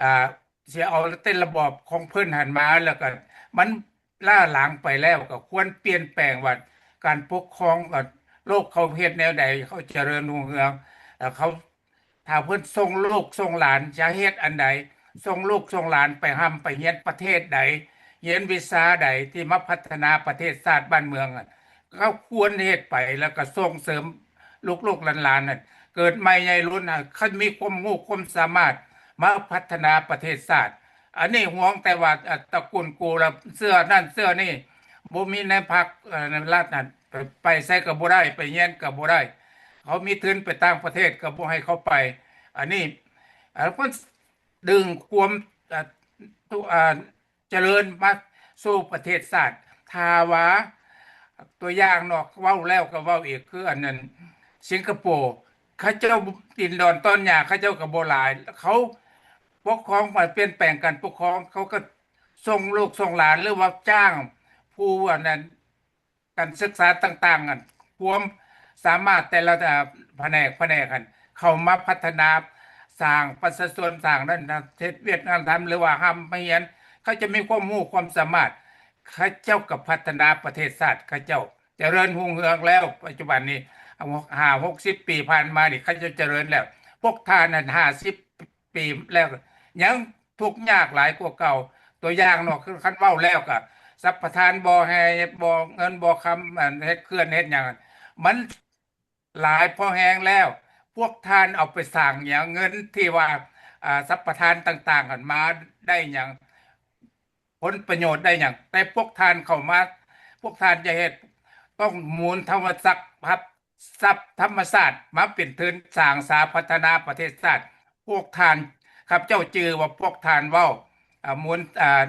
ອ່າ ຊິເອົາແຕ່ລະບອບຂອງເພິ່ນຫັ້ນມາ ແລ້ວກໍມັນລ້າຫຼັງໄປແລ້ວ ກໍຄວນປ່ຽນແປງວ່າການປົກຄອງ ກໍໂລກເຂົາເຮັດແນວໃດ ເຂົາຈະເລີນຮຸ່ງເຮືອງ ແລ້ວເຂົາ ຖ້າເພິ່ນສົ່ງລູກສົ່ງຫຼານຈະເຮັດອັນໃດ ສົ່ງລູກສົ່ງຫຼານໄປຮ່ຳໄປຮຽນປະເທດໃດ ຮຽນວິຊາໃດທີ່ມາພັດທະນາປະເທດຊາດບ້ານເມືອງ ກໍຄວນເຮັດໄປ ແລ້ວກໍສົ່ງເສີມລູກໆຫຼານໆນັ້ນ ເກີດໃໝ່ໃຫຍ່ລຸນ ຄັນມີຄວາມຮູ້ຄວາມສາມາດມາພັດທະນາປະເທດຊາດ ອັນນີ້ຫ່ວງແຕ່ວ່າ ອາ ຕະກຸນກູລະເຊື້ອນັ້ນເຊື້ອນີ້ ບໍ່ມີໃນພັກ ເອີ ໃນລັດນັ້ນ ໄປ ໄປໃສກໍບໍ່ໄດ້ ໄປຮຽນກໍບໍ່ໄດ້ ເຂົາມີທຶນໄປຕ່າງປະເທດກໍບໍ່ໃຫ້ເຂົາໄປ ອັນນີ້ ເອີ ເພິ່ນດຶງຄວາມ ເອີ ທຸ ເອີ ຈະເລີນມາສູ່ປະເທດຊາດ ຖ້າວ່າ ຕົວຢ່າງເນາະ ເວົ້າແລ້ວກໍເວົ້າອີກ ຄືອັນນັ້ນ ສິງກະໂປ ເຂົາເຈົ້າດິນດອນຕອນຫຍ້າ ເຂົາເຈົ້າກໍບໍ່ຫຼາຍ ເຂົາປົກຄອງ ປ່ຽນແປງການປົກຄອງ ເຂົາກໍສົ່ງລູກສົ່ງຫຼານ ຫຼືວ່າຈ້າງຜູ້ອັນນັ້ນ ການສຶກສາຕ່າງໆ ອັນ ຄວາມສາມາດແຕ່ລະ ອາ ພະແນກ ພະແນກຫັ້ນ ເຂົ້າມາພັດທະນາ ສ້າງປະຊາຊົນ ສ້າງນັ້ນ ເຮັດວຽກງານທຳ ຫຼືວ່າຮ່ຳມາຮຽນ ເຂົາຈະມີຄວາມຮູ້ຄວາມສາມາດ ເຂົາເຈົ້າກໍພັດທະນາປະເທດຊາດ ເຂົາເຈົ້າຈະເລີນຮຸ່ງເຮືອງແລ້ວ ປັດຈຸບັນນີ້ ຫ້າຫົກສິບປີຜ່ານມານີ້ ເຂົາເຈົ້າຈະເລີນແລ້ວ ພວກທ່ານນັ້ນຫ້າສິບ ປີແລ້ວ ຍັງທຸກຍາກຫຼາຍກວ່າເກົ່າ ຕົວຢ່າງເນາະ ຄືຄັນເວົ້າແລ້ວກໍ ສຳປະທານບໍ່ແຮ່ ບໍ່ເງິນບໍ່ຄຳ ອັນເຮັດເຂື່ອນເຮັດຫຍັງ ມັນຫຼາຍພໍແຮງແລ້ວ ພວກທ່ານເອົາໄປສ້າງຫຍັງ ເງິນທີ່ວ່າ ອ່າ ສຳປະທານຕ່າງໆຫັ້ນມາໄດ້ຫຍັງ ຜົນປະໂຫຍດໄດ້ຫຍັງ ແຕ່ພວກທ່ານເຂົ້າມາ ພວກທ່ານຈະເຮັດ ຕ້ອງໝູນທຳມະຈັກຮັບຊັບທຳມະຊາດມາເປັນທຶນສ້າງສາພັດທະນາປະເທດຊາດ. ພວກທ່ານ ຂ້າພະເຈົ້າຈື່ວ່າພວກທ່ານເວົ້າ ອາ ໝູນ ອາ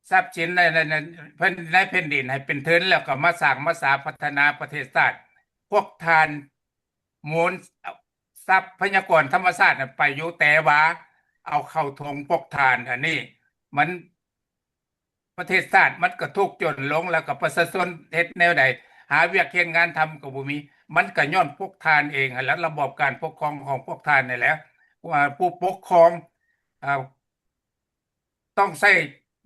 ຊັບສິນໃນ ໃນ ໃນ ໃນແຜ່ນດິນໃຫ້ເປັນທຶນ ແລ້ວກໍມາສ້າງມາສາພັດທະນາປະເທດຊາດ. ພວກທ່ານໝູນຊັບພະຍາກອນທຳມະຊາດນັ້ນໄປຢູ່ ແຕ່ວ່າເອົາເຂົ້າຖົງພວກທ່ານ ອັນນີ້ມັນ ປະເທດຊາດມັນກໍທຸກຈົນລົງ ແລ້ວກໍປະຊາຊົນເຮັດແນວໃດ ຫາວຽກເຮັດງານທຳກໍບໍ່ມີ ມັນກໍຍ້ອນພວກທ່ານເອງຫັ້ນແຫຼະ ລະບອບການປົກຄອງຂອງພວກທ່ານນີ້ແຫຼະ ວ່າຜູ້ປົກຄອງ ເອີ ຕ້ອງໃຊ້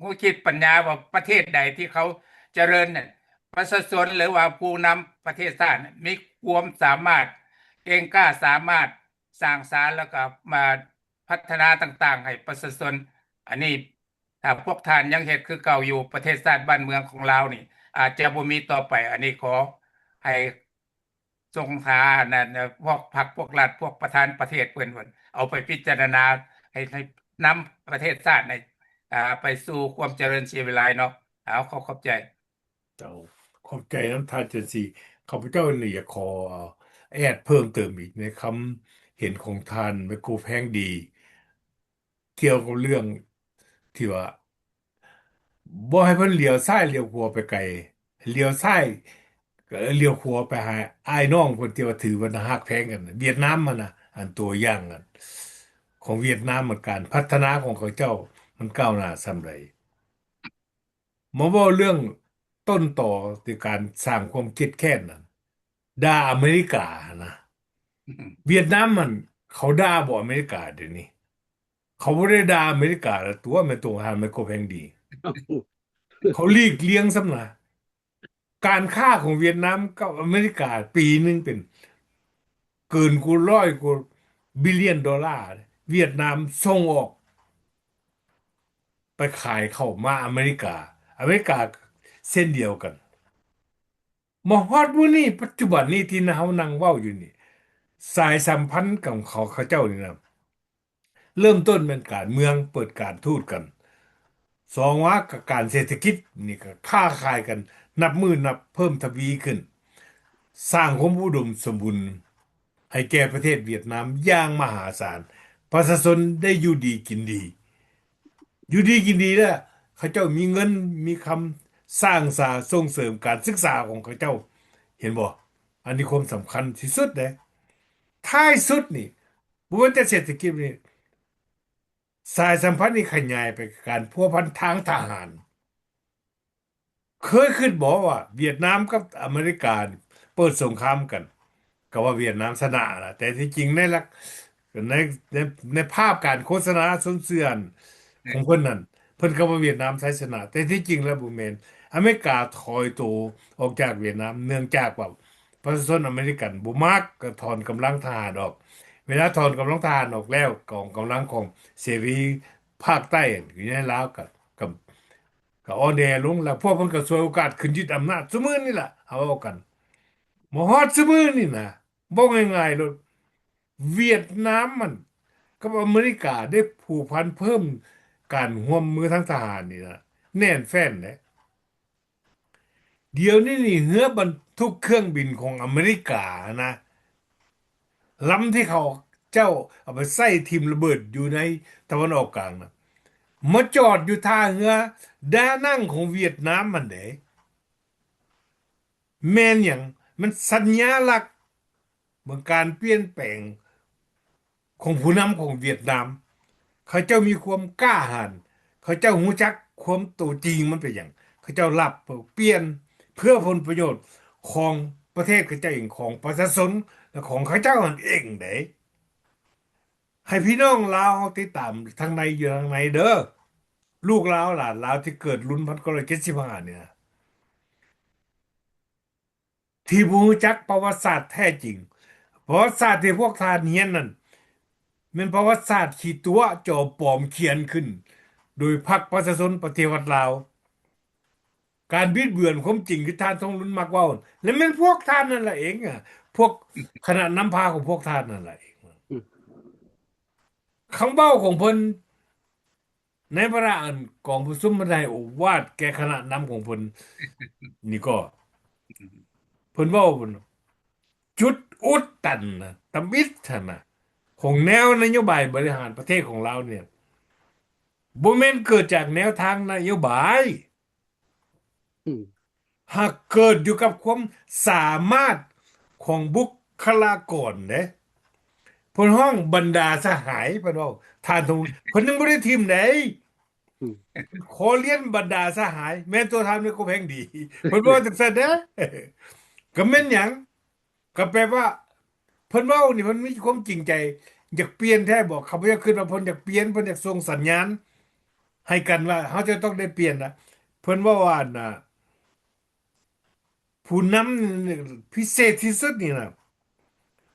ຫົວຄິດປັນຍາວ່າປະເທດໃດທີ່ເຂົາຈະເລີນນັ້ນ ປະຊາຊົນ ຫຼືວ່າຜູ້ນຳປະເທດຊາດນັ້ນມີຄວາມສາມາດ ເກັ່ງກ້າ ສາມາດສ້າງສານ ແລ້ວກໍມາພັດທະນາຕ່າງໆໃຫ້ປະຊາຊົນ. ອັນນີ້ຖ້າພວກທ່ານຍັງເຮັດຄືເກົ່າຢູ່ ປະເທດຊາດບ້ານເມືອງຂອງລາວນີ້ອາດຈະບໍ່ມີຕໍ່ໄປ. ອັນນີ້ຂໍໃຫ້ ສົ່ງຫາອັນນັ້ນ ພວກພັກ ພວກລັດ ພວກປະທານປະເທດເພິ່ນ ເອົາໄປພິຈາລະນາ ໃຫ້ ໃຫ້ນຳປະເທດຊາດໃນ ອ່າ ໄປສູ່ຄວາມຈະເລີນສີວິໄລເນາະ. ເອົາ ຂໍຂອບໃຈ. ເຈົ້າ ຂອບໃຈນຳທ່ານຈັນສີ. ຂ້າພະເຈົ້ານີ້ຢາກຂໍແອດເພີ່ມເຕີມອີກໃນຄຳເຫັນຂອງທ່ານໄມໂກແພງດີ ກ່ຽວກັບເລື່ອງທີ່ວ່າ ບໍ່ໃຫ້ເພິ່ນຫຼຽວຊ້າຍຫຼຽວຂວາໄປໄກ, ຫຼຽວຊ້າຍ ຫຼຽວຂວາໄປຫາອ້າຍນ້ອງເພິ່ນທີ່ວ່າຖືວ່າຮັກແພງກັນ. ຫວຽດນາມຫັ້ນນະ ອັນຕົວຢ່າງນັ້ນ ຂອງຫວຽດນາມ ມັນການພັດທະນາຂອງເຂົາເຈົ້າມັນກ້າວໜ້າສ່ຳໃດ. ມາເວົ້າເລື່ອງຕົ້ນຕໍທີ່ການສ້າງຄວາມເຄັດແຄ້ນນັ້ນ ດ່າອາເມລິກາຫັ້ນນະ. ຫວຽດນາມຫັ້ນ ເຂົາດ່າບໍ່ອາເມລິກາດຽວນີ້? ເຂົາບໍ່ໄດ້ດ່າອາເມລິກາລະຕົວະ ແມ່ນຕົວທ່ານໄມໂກແພງດີ. ເຂົາຫຼີກລ່ຽງຊ້ຳນະ. ການຄ້າຂອງຫວຽດນາມກັບອາເມລິກາປີໜຶ່ງເປັນເກີນກວ່າຮ້ອຍກວ່າບິລຽນໂດລາ. ຫວຽດນາມສົ່ງອອກໄປຂາຍເຂົ້າມາອາເມລິກາ, ອາເມລິກາເຊັ່ນດຽວກັນ. ມາຮອດມື້ນີ້ ປັດຈຸບັນນີ້ທີ່ເຮົານັ່ງເວົ້າຢູ່ນີ້ ສາຍສຳພັນຂອງເຂົາ ເຂົາເຈົ້ານີ້ນະ ເລີ່ມຕົ້ນແມ່ນການເມືອງ ເປີດການທູດກັນ, ສອງມາກໍການເສດຖະກິດ ນີ້ກໍຄ້າຂາຍກັນນັບມື້ນັບເພີ່ມທະວີຂຶ້ນ, ສ້າງຄວາມອຸດົມສົມບູນໃຫ້ແກ່ປະເທດຫວຽດນາມຢ່າງມະຫາສານ, ປະຊາຊົນໄດ້ຢູ່ດີກິນດີ, ຢູ່ດີກິນດີແລ້ວ ເຂົາເຈົ້າມີເງິນມີຄຳສ້າງສາສົ່ງເສີມການສຶກສາຂອງເຂົາເຈົ້າ, ເຫັນບໍ່? ອັນນີ້ຄວາມສຳຄັນທີ່ສຸດເດ້. ທ້າຍສຸດນີ້ ບໍ່ວ່າແຕ່ເສດຖະກິດນີ້ ສາຍສຳພັນນີ້ຂະຫຍາຍໄປການພົວພັນທາງທະຫານ. ເຄີຍຄິດບໍ່ວ່າຫວຽດນາມກັບອາເມລິກາເປີດສົງຄາມກັນ ກໍວ່າຫວຽດນາມຊະນະລະ, ແຕ່ທີ່ຈິງໃນຫຼັກ ໃນ ໃນ ໃນພາບການໂຄສະນາຊົນເຊື່ອຂອງເພິ່ນນັ້ນ ເພິ່ນກໍວ່າຫວຽດນາມໄຊຊະນະ, ແຕ່ທີ່ຈິງແລ້ວບໍ່ແມ່ນ. ອາເມລິກາຖອຍໂຕອອກຈາກຫວຽດນາມ ເນື່ອງຈາກວ່າປະຊາຊົນອາເມລິກັນບໍ່ມັກ, ກໍຖອນກຳລັງທະຫານອອກ. ເວລາຖອນກຳລັງທະຫານອອກແລ້ວ ກອງກຳລັງຂອງເສລີພາກໃຕ້ຢູ່ໃນລາວກໍ ກໍ ກໍອ່ອນແອລົງ ແລ້ວພວກເພິ່ນກໍສວຍໂອກາດຂຶ້ນຍຶດອຳນາດຊຸມື້ນີ້ລະ ເຮົາເວົ້າກັນ. ມາຮອດຊຸມື້ນີ້ນະ ເວົ້າງ່າຍໆໂລດ ຫວຽດນາມມັນກັບອາເມລິກາໄດ້ຜູກພັນເພີ່ມການຮ່ວມມືທາງທະຫານນີ້ນະ ແໜ້ນແຟ້ນເດ້. ດຽວນີ້ນີ້ເຮືອບັນທຸກເຄື່ອງບິນຂອງອາເມລິການະ ລຳທີ່ເຂົາເຈົ້າເອົາໄປໃສ່ຖິ້ມລະເບີດຢູ່ໃນຕາເວັນອອກກາງນະ ມາຈອດຢູ່ທ່າເຮືອດານັງຂອງຫວຽດນາມຫັ້ນເດ້. ແມ່ນຫຍັງ? ມັນສັນຍາລັກຂອງການປ່ຽນແປງຂອງຜູ້ນຳຂອງຫວຽດນາມ. ເຂົາເຈົ້າມີຄວາມກ້າຫານ, ເຂົາເຈົ້າຮູ້ຈັກຄວາມໂຕຈິງມັນເປັນຫຍັງ, ເຂົາເຈົ້າລັບປ່ຽນເພື່ອຜົນປະໂຫຍດຂອງປະເທດເຂົາເຈົ້າເອງ, ຂອງປະຊາຊົນ ແລະ ຂອງເຂົາເຈົ້າຫັ້ນເອງເດ້. ໃຫ້ພີ່ນ້ອງລາວເຮົາຕິດຕາມທາງໃນຢູ່ທາງໃນເດີ, ລູກລາວຫຼານລາວທີ່ເກີດລຸ້ນພັນເກົ້າຮ້ອຍເຈັດສິບຫ້ານີ້ນະ ທີ່ບໍ່ຮູ້ຈັກປະຫວັດສາດແທ້ຈິງ. ປະຫວັດສາດທີ່ພວກທ່ານຮຽນນັ້ນ ແມ່ນປະຫວັດສາດຂີ້ຕົວະຈອມປອມຂຽນຂຶ້ນໂດຍພັກປະຊາຊົນປະຕິວັດລາວ. ການບິດເບືອນຄວາມຈິງທີ່ທ່ານທອງລຸນມັກເວົ້າ ແລະ ແມ່ນພວກທ່ານນັ້ນລະເອງ, ພວກຄະນະນຳພາຂອງພວກທ່ານນັ້ນລະເອງ. ອືມ. ຄຳເວົ້າຂອງເພິ່ນ ໃນວາລະອັນກອງປະຊຸມເພິ່ນໄດ້ໃຫ້ໂອວາດແກ່ຄະນະນຳຂອງເພິ່ນນີ້ກໍ ເພິ່ນເວົ້າ ເພິ່ນຈຸດອຸດຕັນນະ ທຳອິດຫັ້ນນະ ຂອງແນວນະໂຍບາຍບໍລິຫານປະເທດຂອງລາວນີ້ ບໍ່ແມ່ນເກີດຈາກແນວທາງນະໂຍບາຍ ອືມ ຫາກເກີດຢູ່ກັບຄວາມສາມາດຂອງບຸກຄະລາກອນເດ້. ເພິ່ນຮ້ອງບັນດາສະຫາຍ ເພິ່ນເວົ້າ ທ່ານທອງ ເພິ່ນຍັງບໍ່ໄດ້ຖິ້ມໃດ. ອືມ ຂໍລຽນບັນດາສະຫາຍ ແມ່ນຕົວທ່ານແມ່ນກໍແພງດີ ເພິ່ນເວົ້າຈັ່ງຊັ້ນເດ້. ກໍແມ່ນຫຍັງ? ກໍແປວ່າ ເພິ່ນເວົ້ານີ້ເພິ່ນມີຄວາມຈິງໃຈ ຢາກປ່ຽນແທ້ບໍ່? ຂ້າພະເຈົ້າຄິດວ່າເພິ່ນຢາກປ່ຽນ ເພິ່ນຢາກສົ່ງສັນຍານໃຫ້ກັນວ່າ ເຮົາຈະຕ້ອງໄດ້ປ່ຽນລະ. ເພິ່ນເວົ້າວ່າ ອັນນ່າ ຜູ້ນຳພິເສດທີ່ສຸດນີ້ນະ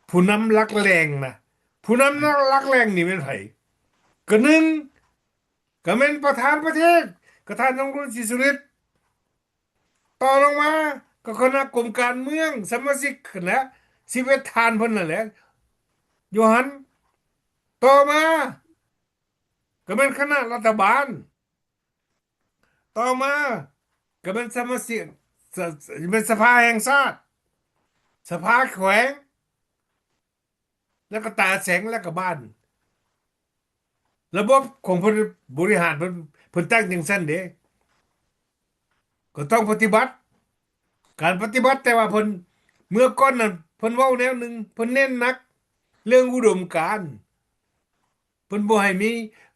ຜູ້ນຳຫຼັກແຫຼ່ງນະ ຜູ້ນຳຫຼັກແຫຼ່ງນີ້ແມ່ນໃຜ? ກໍໜຶ່ງ ກໍແມ່ນປະທານປະເທດ ກໍທ່ານທອງລຸນ ສີສຸລິດ. ຕໍ່ລົງມາກໍຄະນະກົມການເມືອງ ສະມາຊິກຫັ້ນແຫຼະ ສິບເອັດທ່ານເພິ່ນນັ້ນແຫຼະ ຢູ່ຫັ້ນ. ຕໍ່ມາກໍແມ່ນຄະນະລັດຖະບານ. ຕໍ່ມາກໍແມ່ນສະມາຊິກ ສະ ແມ່ນສະພາແຫ່ງຊາດ ສະພາແຂວງ ແລ້ວກໍຕາແສງ ແລ້ວກໍບ້ານ. ລະບົບຂອງເພິ່ນບໍລິຫານ ເພິ່ນ ເພິ່ນຕັ້ງຈັ່ງຊັ້ນເດ້ ກໍຕ້ອງປະຕິບັດ ການປະຕິບັດ. ແຕ່ວ່າເພິ່ນ ເມື່ອກ່ອນນັ້ນເພິ່ນເວົ້າແນວໜຶ່ງ ເພິ່ນເນັ້ນໜັກເລື່ອງອຸດົມການ ເພິ່ນບໍ່ໃຫ້ມີ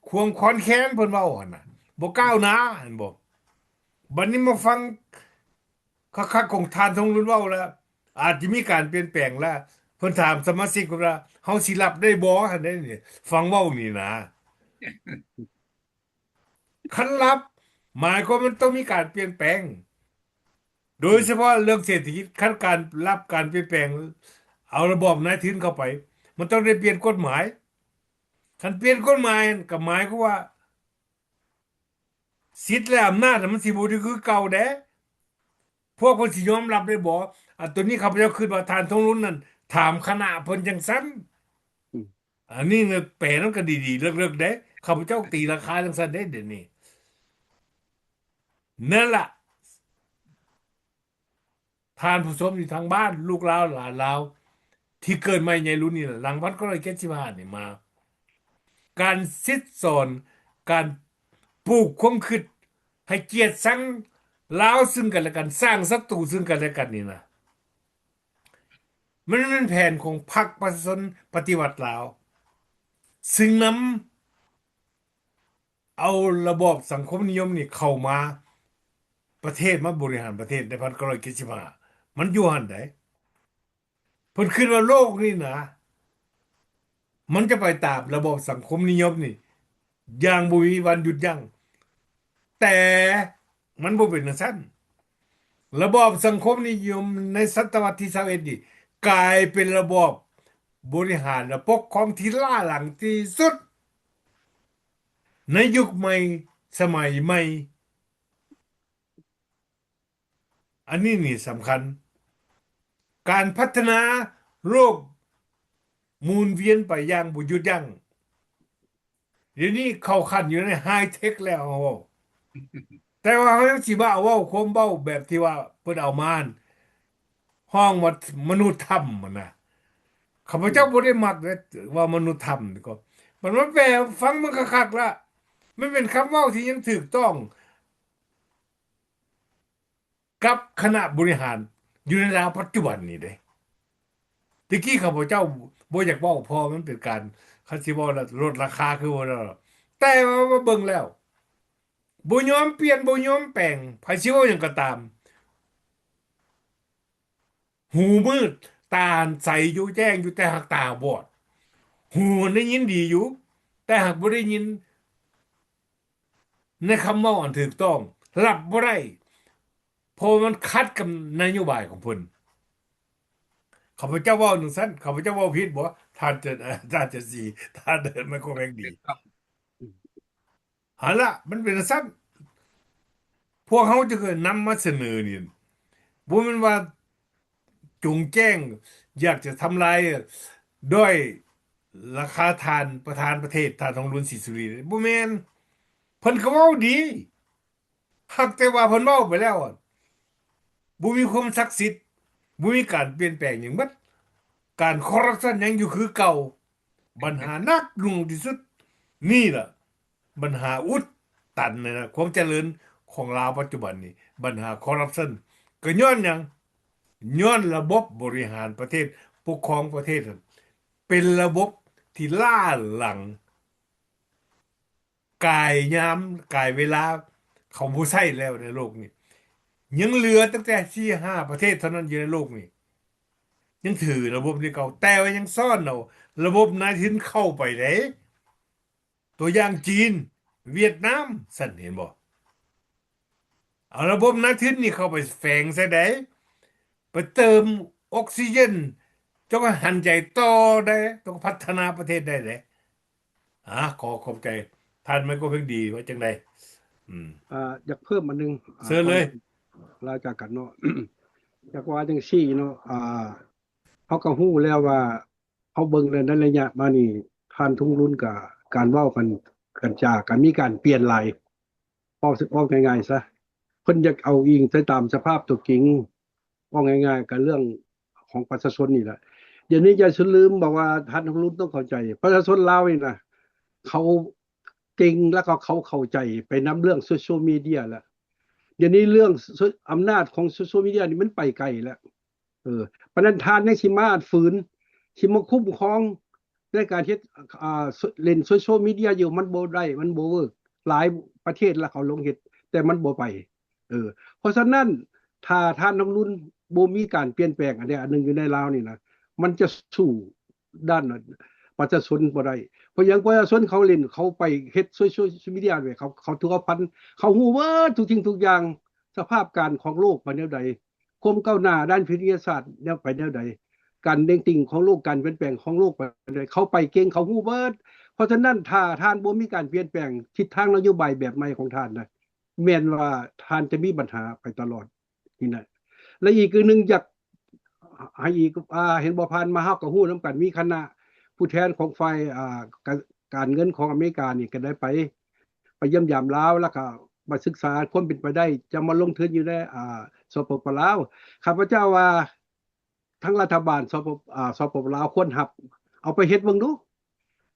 ຂວາງຄອນແຄນ ເພິ່ນເວົ້າຫັ້ນນະ ບໍ່ກ້າວໜ້າ ເຫັນບໍ່? ບັດນີ້ມາຟັງຄັກໆຂອງທ່ານທອງລຸນເວົ້າລະ ອາດຈະມີການປ່ຽນແປງລະ. ເພິ່ນຖາມສະມາຊິກວ່າ ເຮົາຊິຮັບໄດ້ບໍ່? ຫັ້ນເດ້ນີ້ ຟັງເວົ້ານີ້ນະ. ຄັນຮັບ ໝາຍຄວາມມັນຕ້ອງມີການປ່ຽນແປງ ໂດຍສະເພາະເລື່ອງເສດຖະກິດ. ຄັນການຮັບການປ່ຽນແປງ ເອົາລະບອບນາຍທຶນເຂົ້າໄປ ມັນຕ້ອງໄດ້ປ່ຽນກົດໝາຍ. ຄັນປ່ຽນກົດໝາຍ ກໍໝາຍຄວາມວ່າ ສິດ ແລະ ອຳນາດ ມັນຊິບໍ່ໄດ້ຄືເກົ່າແດ່. ພວກເພິ່ນຊິຍອມຮັບໄດ້ບໍ່? ອັນໂຕນີ້ຂ້າພະເຈົ້າຄິດວ່າທ່ານທອງລຸນນັ້ນຖາມຄະນະເພິ່ນຈັ່ງຊັ້ນ. ອືມ ອັນນີ້ແປນຳກັນດີໆ ເລິກໆເດ້. ຂ້າພະເຈົ້າຕີລາຄາຈັ່ງຊັ້ນເດ້ ດຽວນີ້. ນັ້ນລະ ທ່ານຜູ້ຊົມຢູ່ທາງບ້ານ ລູກຫຼານຫຼານລາວ ທີ່ເກີດໃໝ່ໃນລຸ້ນນີ້ລະ ຫຼັງພັນເກົ້າຮ້ອຍເຈັດສິບຫ້ານີ້ມາ ການສິດສອນ ການປູກຄວາມຄິດໃຫ້ກຽດຊັງລາວຊຶ່ງກັນແລະກັນ ສ້າງສັດຕູຊຶ່ງກັນແລະກັນນີ້ນະ ມັນແມ່ນແຜນຂອງພັກປະຊາຊົນປະຕິວັດລາວ ຊຶ່ງນຳ ເອົາລະບອບສັງຄົມນິຍົມນີ້ເຂົ້າມາປະເທດ ມາບໍລິຫານປະເທດໃນພັນເກົ້າຮ້ອຍເຈັດສິບຫ້າ ມັນຢູ່ຫັ້ນໃດ. ເພິ່ນຄິດວ່າໂລກນີ້ນະ ມັນຈະໄປຕາມລະບອບສັງຄົມນິຍົມນີ້ຢ່າງບໍ່ມີວັນຢຸດຢັ້ງ ແຕ່ມັນບໍ່ເປັນຈັ່ງຊັ້ນ. ລະບອບສັງຄົມນິຍົມໃນສະຕະວັດທີຊາວເອັດນີ້ ກາຍເປັນລະບອບບໍລິຫານ ແລະ ປົກຄອງທີ່ລ້າຫຼັງທີ່ສຸດ ໃນຍຸກໃໝ່ສະໄໝໃໝ່. ອັນນີ້ນີ້ສຳຄັນ ການພັດທະນາໂລກໝູນວຽນໄປຢ່າງບໍ່ຢຸດຢັ້ງ. ດຽວນີ້ເຂົ້າຂັ້ນຢູ່ໃນໄຮເທັກແລ້ວ ເຮົາເວົ້າ ແຕ່ວ່າເຮົາຍັງຊິມາເວົ້າຄວາມເວົ້າແບບທີ່ວ່າເພິ່ນເອົາມາ ຮ້ອງວ່າມະນຸດທຳຫັ້ນນະ. ຂ້າພະເຈົ້າບໍ່ໄດ້ມັກເດ້ ວ່າມະນຸດທຳນີ້ກໍ ມັນມາແປຟັງມັນຄັກໆລະ ມັນເປັນຄຳເວົ້າທີ່ຍັງຖືກຕ້ອງກັບຄະນະບໍລິຫານຢູ່ໃນລາວປັດຈຸບັນນີ້ເດ້. ແຕ່ກີ້ຂ້າພະເຈົ້າບໍ່ຢາກເວົ້າ ເພາະມັນເປັນການ ຄັນຊິເວົ້າແລ້ວລົດລາຄາຄືບໍ່ໄດ້ ແຕ່ວ່າມາເບິ່ງແລ້ວ ບໍ່ຍອມປ່ຽນ ບໍ່ຍອມແປງ ໃຜຊິເວົ້າຫຍັງກໍຕາມ ຫູມືດ ຕາໃສຢູ່ແຈ້ງຢູ່ ແຕ່ຫາກຕາບອດ. ຫູໄດ້ຍິນດີຢູ່ ແຕ່ຫາກບໍ່ໄດ້ຍິນໃນຄຳເວົ້າອັນຖືກຕ້ອງ ຮັບບໍ່ໄດ້ ເພາະວ່າມັນຂັດກັບນະໂຍບາຍຂອງເພິ່ນ. ຂ້າພະເຈົ້າເວົ້າຈັ່ງຊັ້ນ ຂ້າພະເຈົ້າເວົ້າຜິດບໍ່? ທ່ານຈະ ທ່ານຈະສີ ທ່ານໄມໂຄຣແບງດີ ຫັ້ນລະ ມັນເປັນຈັ່ງຊັ້ນ. ພວກເຮົາຈຶ່ງນຳມາສະເໜີນີ້ ບໍ່ແມ່ນວ່າຈົງແຈ້ງຢາກຈະທຳລາຍດ້ອຍ ລາຄາທ່ານປະທານປະເທດ ທ່ານທອງລຸນ ສີສຸລິດ ບໍ່ແມ່ນ. ເພິ່ນກໍເວົ້າດີ ຫາກແຕ່ວ່າເພິ່ນເວົ້າໄປແລ້ວ ບໍ່ມີຄວາມສັກສິດ ບໍ່ມີການປ່ຽນແປງຫຍັງໝົດ. ການຄໍຣັບຊັນຍັງຢູ່ຄືເກົ່າ. ບັນຫາໜັກໜ່ວງທີ່ສຸດ ນີ້ລະບັນຫາອຸດຕັນນະ ຄວາມຈະເລີນຂອງລາວປັດຈຸບັນນີ້ ບັນຫາຄໍຣັບຊັນ ກໍຍ້ອນຫຍັງ? ຍ້ອນລະບົບບໍລິຫານປະເທດ ປົກຄອງປະເທດຫັ້ນ ເປັນລະບົບທີ່ລ້າຫຼັງ. ກາຍຍາມ ກາຍເວລາເຂົາບໍ່ໃຊ້ແລ້ວໃນໂລກນີ້ ຍັງເຫຼືອຕັ້ງແຕ່ສີ່ຫ້າປະເທດເທົ່ານັ້ນຢູ່ໃນໂລກນີ້ ຍັງຖືລະບົບນີ້ເກົ່າ ແຕ່ວ່າຍັງຊ້ອນເອົາລະບົບນາຍທຶນເຂົ້າໄປເດ້. ຕົວຢ່າງຈີນ ຫວຽດນາມ ຊັ້ນເຫັນບໍ່? ເອົາລະບົບນາຍທຶນນີ້ເຂົ້າໄປແຝງໃສ່ໃດ ໄປເຕີມອົກຊີເຈນ ເຈົ້າກໍຫັນໃຈຕໍ່ໄດ້ ຕ້ອງພັດທະນາປະເທດໄດ້ເດ້. ອາ ຂໍຂອບໃຈທ່ານໄມໂຄເພັງດີ ວ່າຈັ່ງໃດ? ອືມ ອ່າ ຢາກເພີ່ມອັນໜຶ່ງ ອ່າ ເຊີນເລີຍ ກ່ອນລາຈາກກັນເນາະ ຢາກວ່າຈັ່ງຊີ້ເນາະ ອ່າ ເຮົາກໍຮູ້ແລ້ວວ່າ ເຮົາເບິ່ງໃນໄລຍະມານີ້ ທ່ານທອງລຸນກໍ ການເວົ້າກັນ ການຈາກໍມີການປ່ຽນຫຼາຍ ເວົ້າ ເວົ້າງ່າຍໆຊະ ເພິ່ນຢາກເອົາອີງໃສ່ຕາມສະພາບຕົວຈິງ ເວົ້າງ່າຍໆ ກໍເລື່ອງຂອງປະຊາຊົນນີ້ແຫຼະ. ດຽວນີ້ຢ່າສູ່ລືມບອກວ່າ ທ່ານທອງລຸນຕ້ອງເຂົ້າໃຈ ປະຊາຊົນລາວນີ້ນະ ເຂົາເກັ່ງ ແລ້ວກໍເຂົາເຂົ້າໃຈໄປນຳເລື່ອງໂຊຊຽວມີເດຍແລ້ວ. ດຽວນີ້ເລື່ອງ ໂຊ ອຳນາດຂອງໂຊຊຽວມີເດຍນີ້ມັນໄປໄກແລ້ວ. ເອີ ປານນັ້ນທ່ານຍັງຊິມາຝືນ ຊິມາຄຸ້ມຄອງໃນການເຮັດ ອ່າ ໂຊ ຫຼິ້ນໂຊຊຽວມີເດຍຢູ່ ມັນບໍ່ໄດ້ ມັນບໍ່ເວີກ. ຫຼາຍປະເທດລະເຂົາລົງເຮັດ ແຕ່ມັນບໍ່ໄປ. ເອີ ເພາະສະນັ້ນ ຖ້າທ່ານທອງລຸນບໍ່ມີການປ່ຽນແປງອັນໃດອັນໜຶ່ງຢູ່ໃນລາວນີ້ນະ ມັນຈະສູ້ດ້ານປະຊາຊົນບໍ່ໄດ້. ເພາະຫຍັງ? ປະຊາຊົນເຂົາຫຼິ້ນ ເຂົາໄປເຮັດໂຊຊຽວມີເດຍເລີຍ ເຂົາ ເຂົາຖືກເອົາພັນ ເຂົາຮູ້ເບິດທຸກສິ່ງທຸກຢ່າງ ສະພາບການຂອງໂລກໄປແນວໃດ ຄວາມກ້າວໜ້າດ້ານວິທະຍາສາດແນວ ໄປແນວໃດ ການເໜັງຕີງຂອງໂລກ ການປ່ຽນແປງຂອງໂລກໄປແນວໃດ ເຂົາໄປເກັ່ງ ເຂົາຮູ້ເບິດ. ເພາະສະນັ້ນ ຖ້າທ່ານບໍ່ມີການປ່ຽນແປງທິດທາງນະໂຍບາຍແບບໃໝ່ຂອງທ່ານນະ ແມ່ນວ່າທ່ານຈະມີບັນຫາໄປຕະຫຼອດນີ້ນະ. ແລະ ອີກອັນໜຶ່ງ ຢາກໃຫ້ອີກ ອ່າ ເຫັນບໍ່ ຜ່ານມາເຮົາກໍຮູ້ນຳກັນ ມີຄະນະຜູ້ແທນຂອງຝ່າຍ ອ່າ ການ ການເງິນຂອງອາເມລິການີ້ ກໍໄດ້ໄປ ໄປຢ້ຽມຢາມລາວ ແລ້ວກໍມາສຶກສາຄວາມເປັນໄປໄດ້ ຈະມາລົງທຶນຢູ່ໃນ ອ່າ ສປປ ລາວ. ຂ້າພະເຈົ້າວ່າ ທັງລັດຖະບານ ສປ ອ່າ ສປປ ລາວ ຄວນຮັບ ເອົາໄປເຮັດເບິ່ງດູ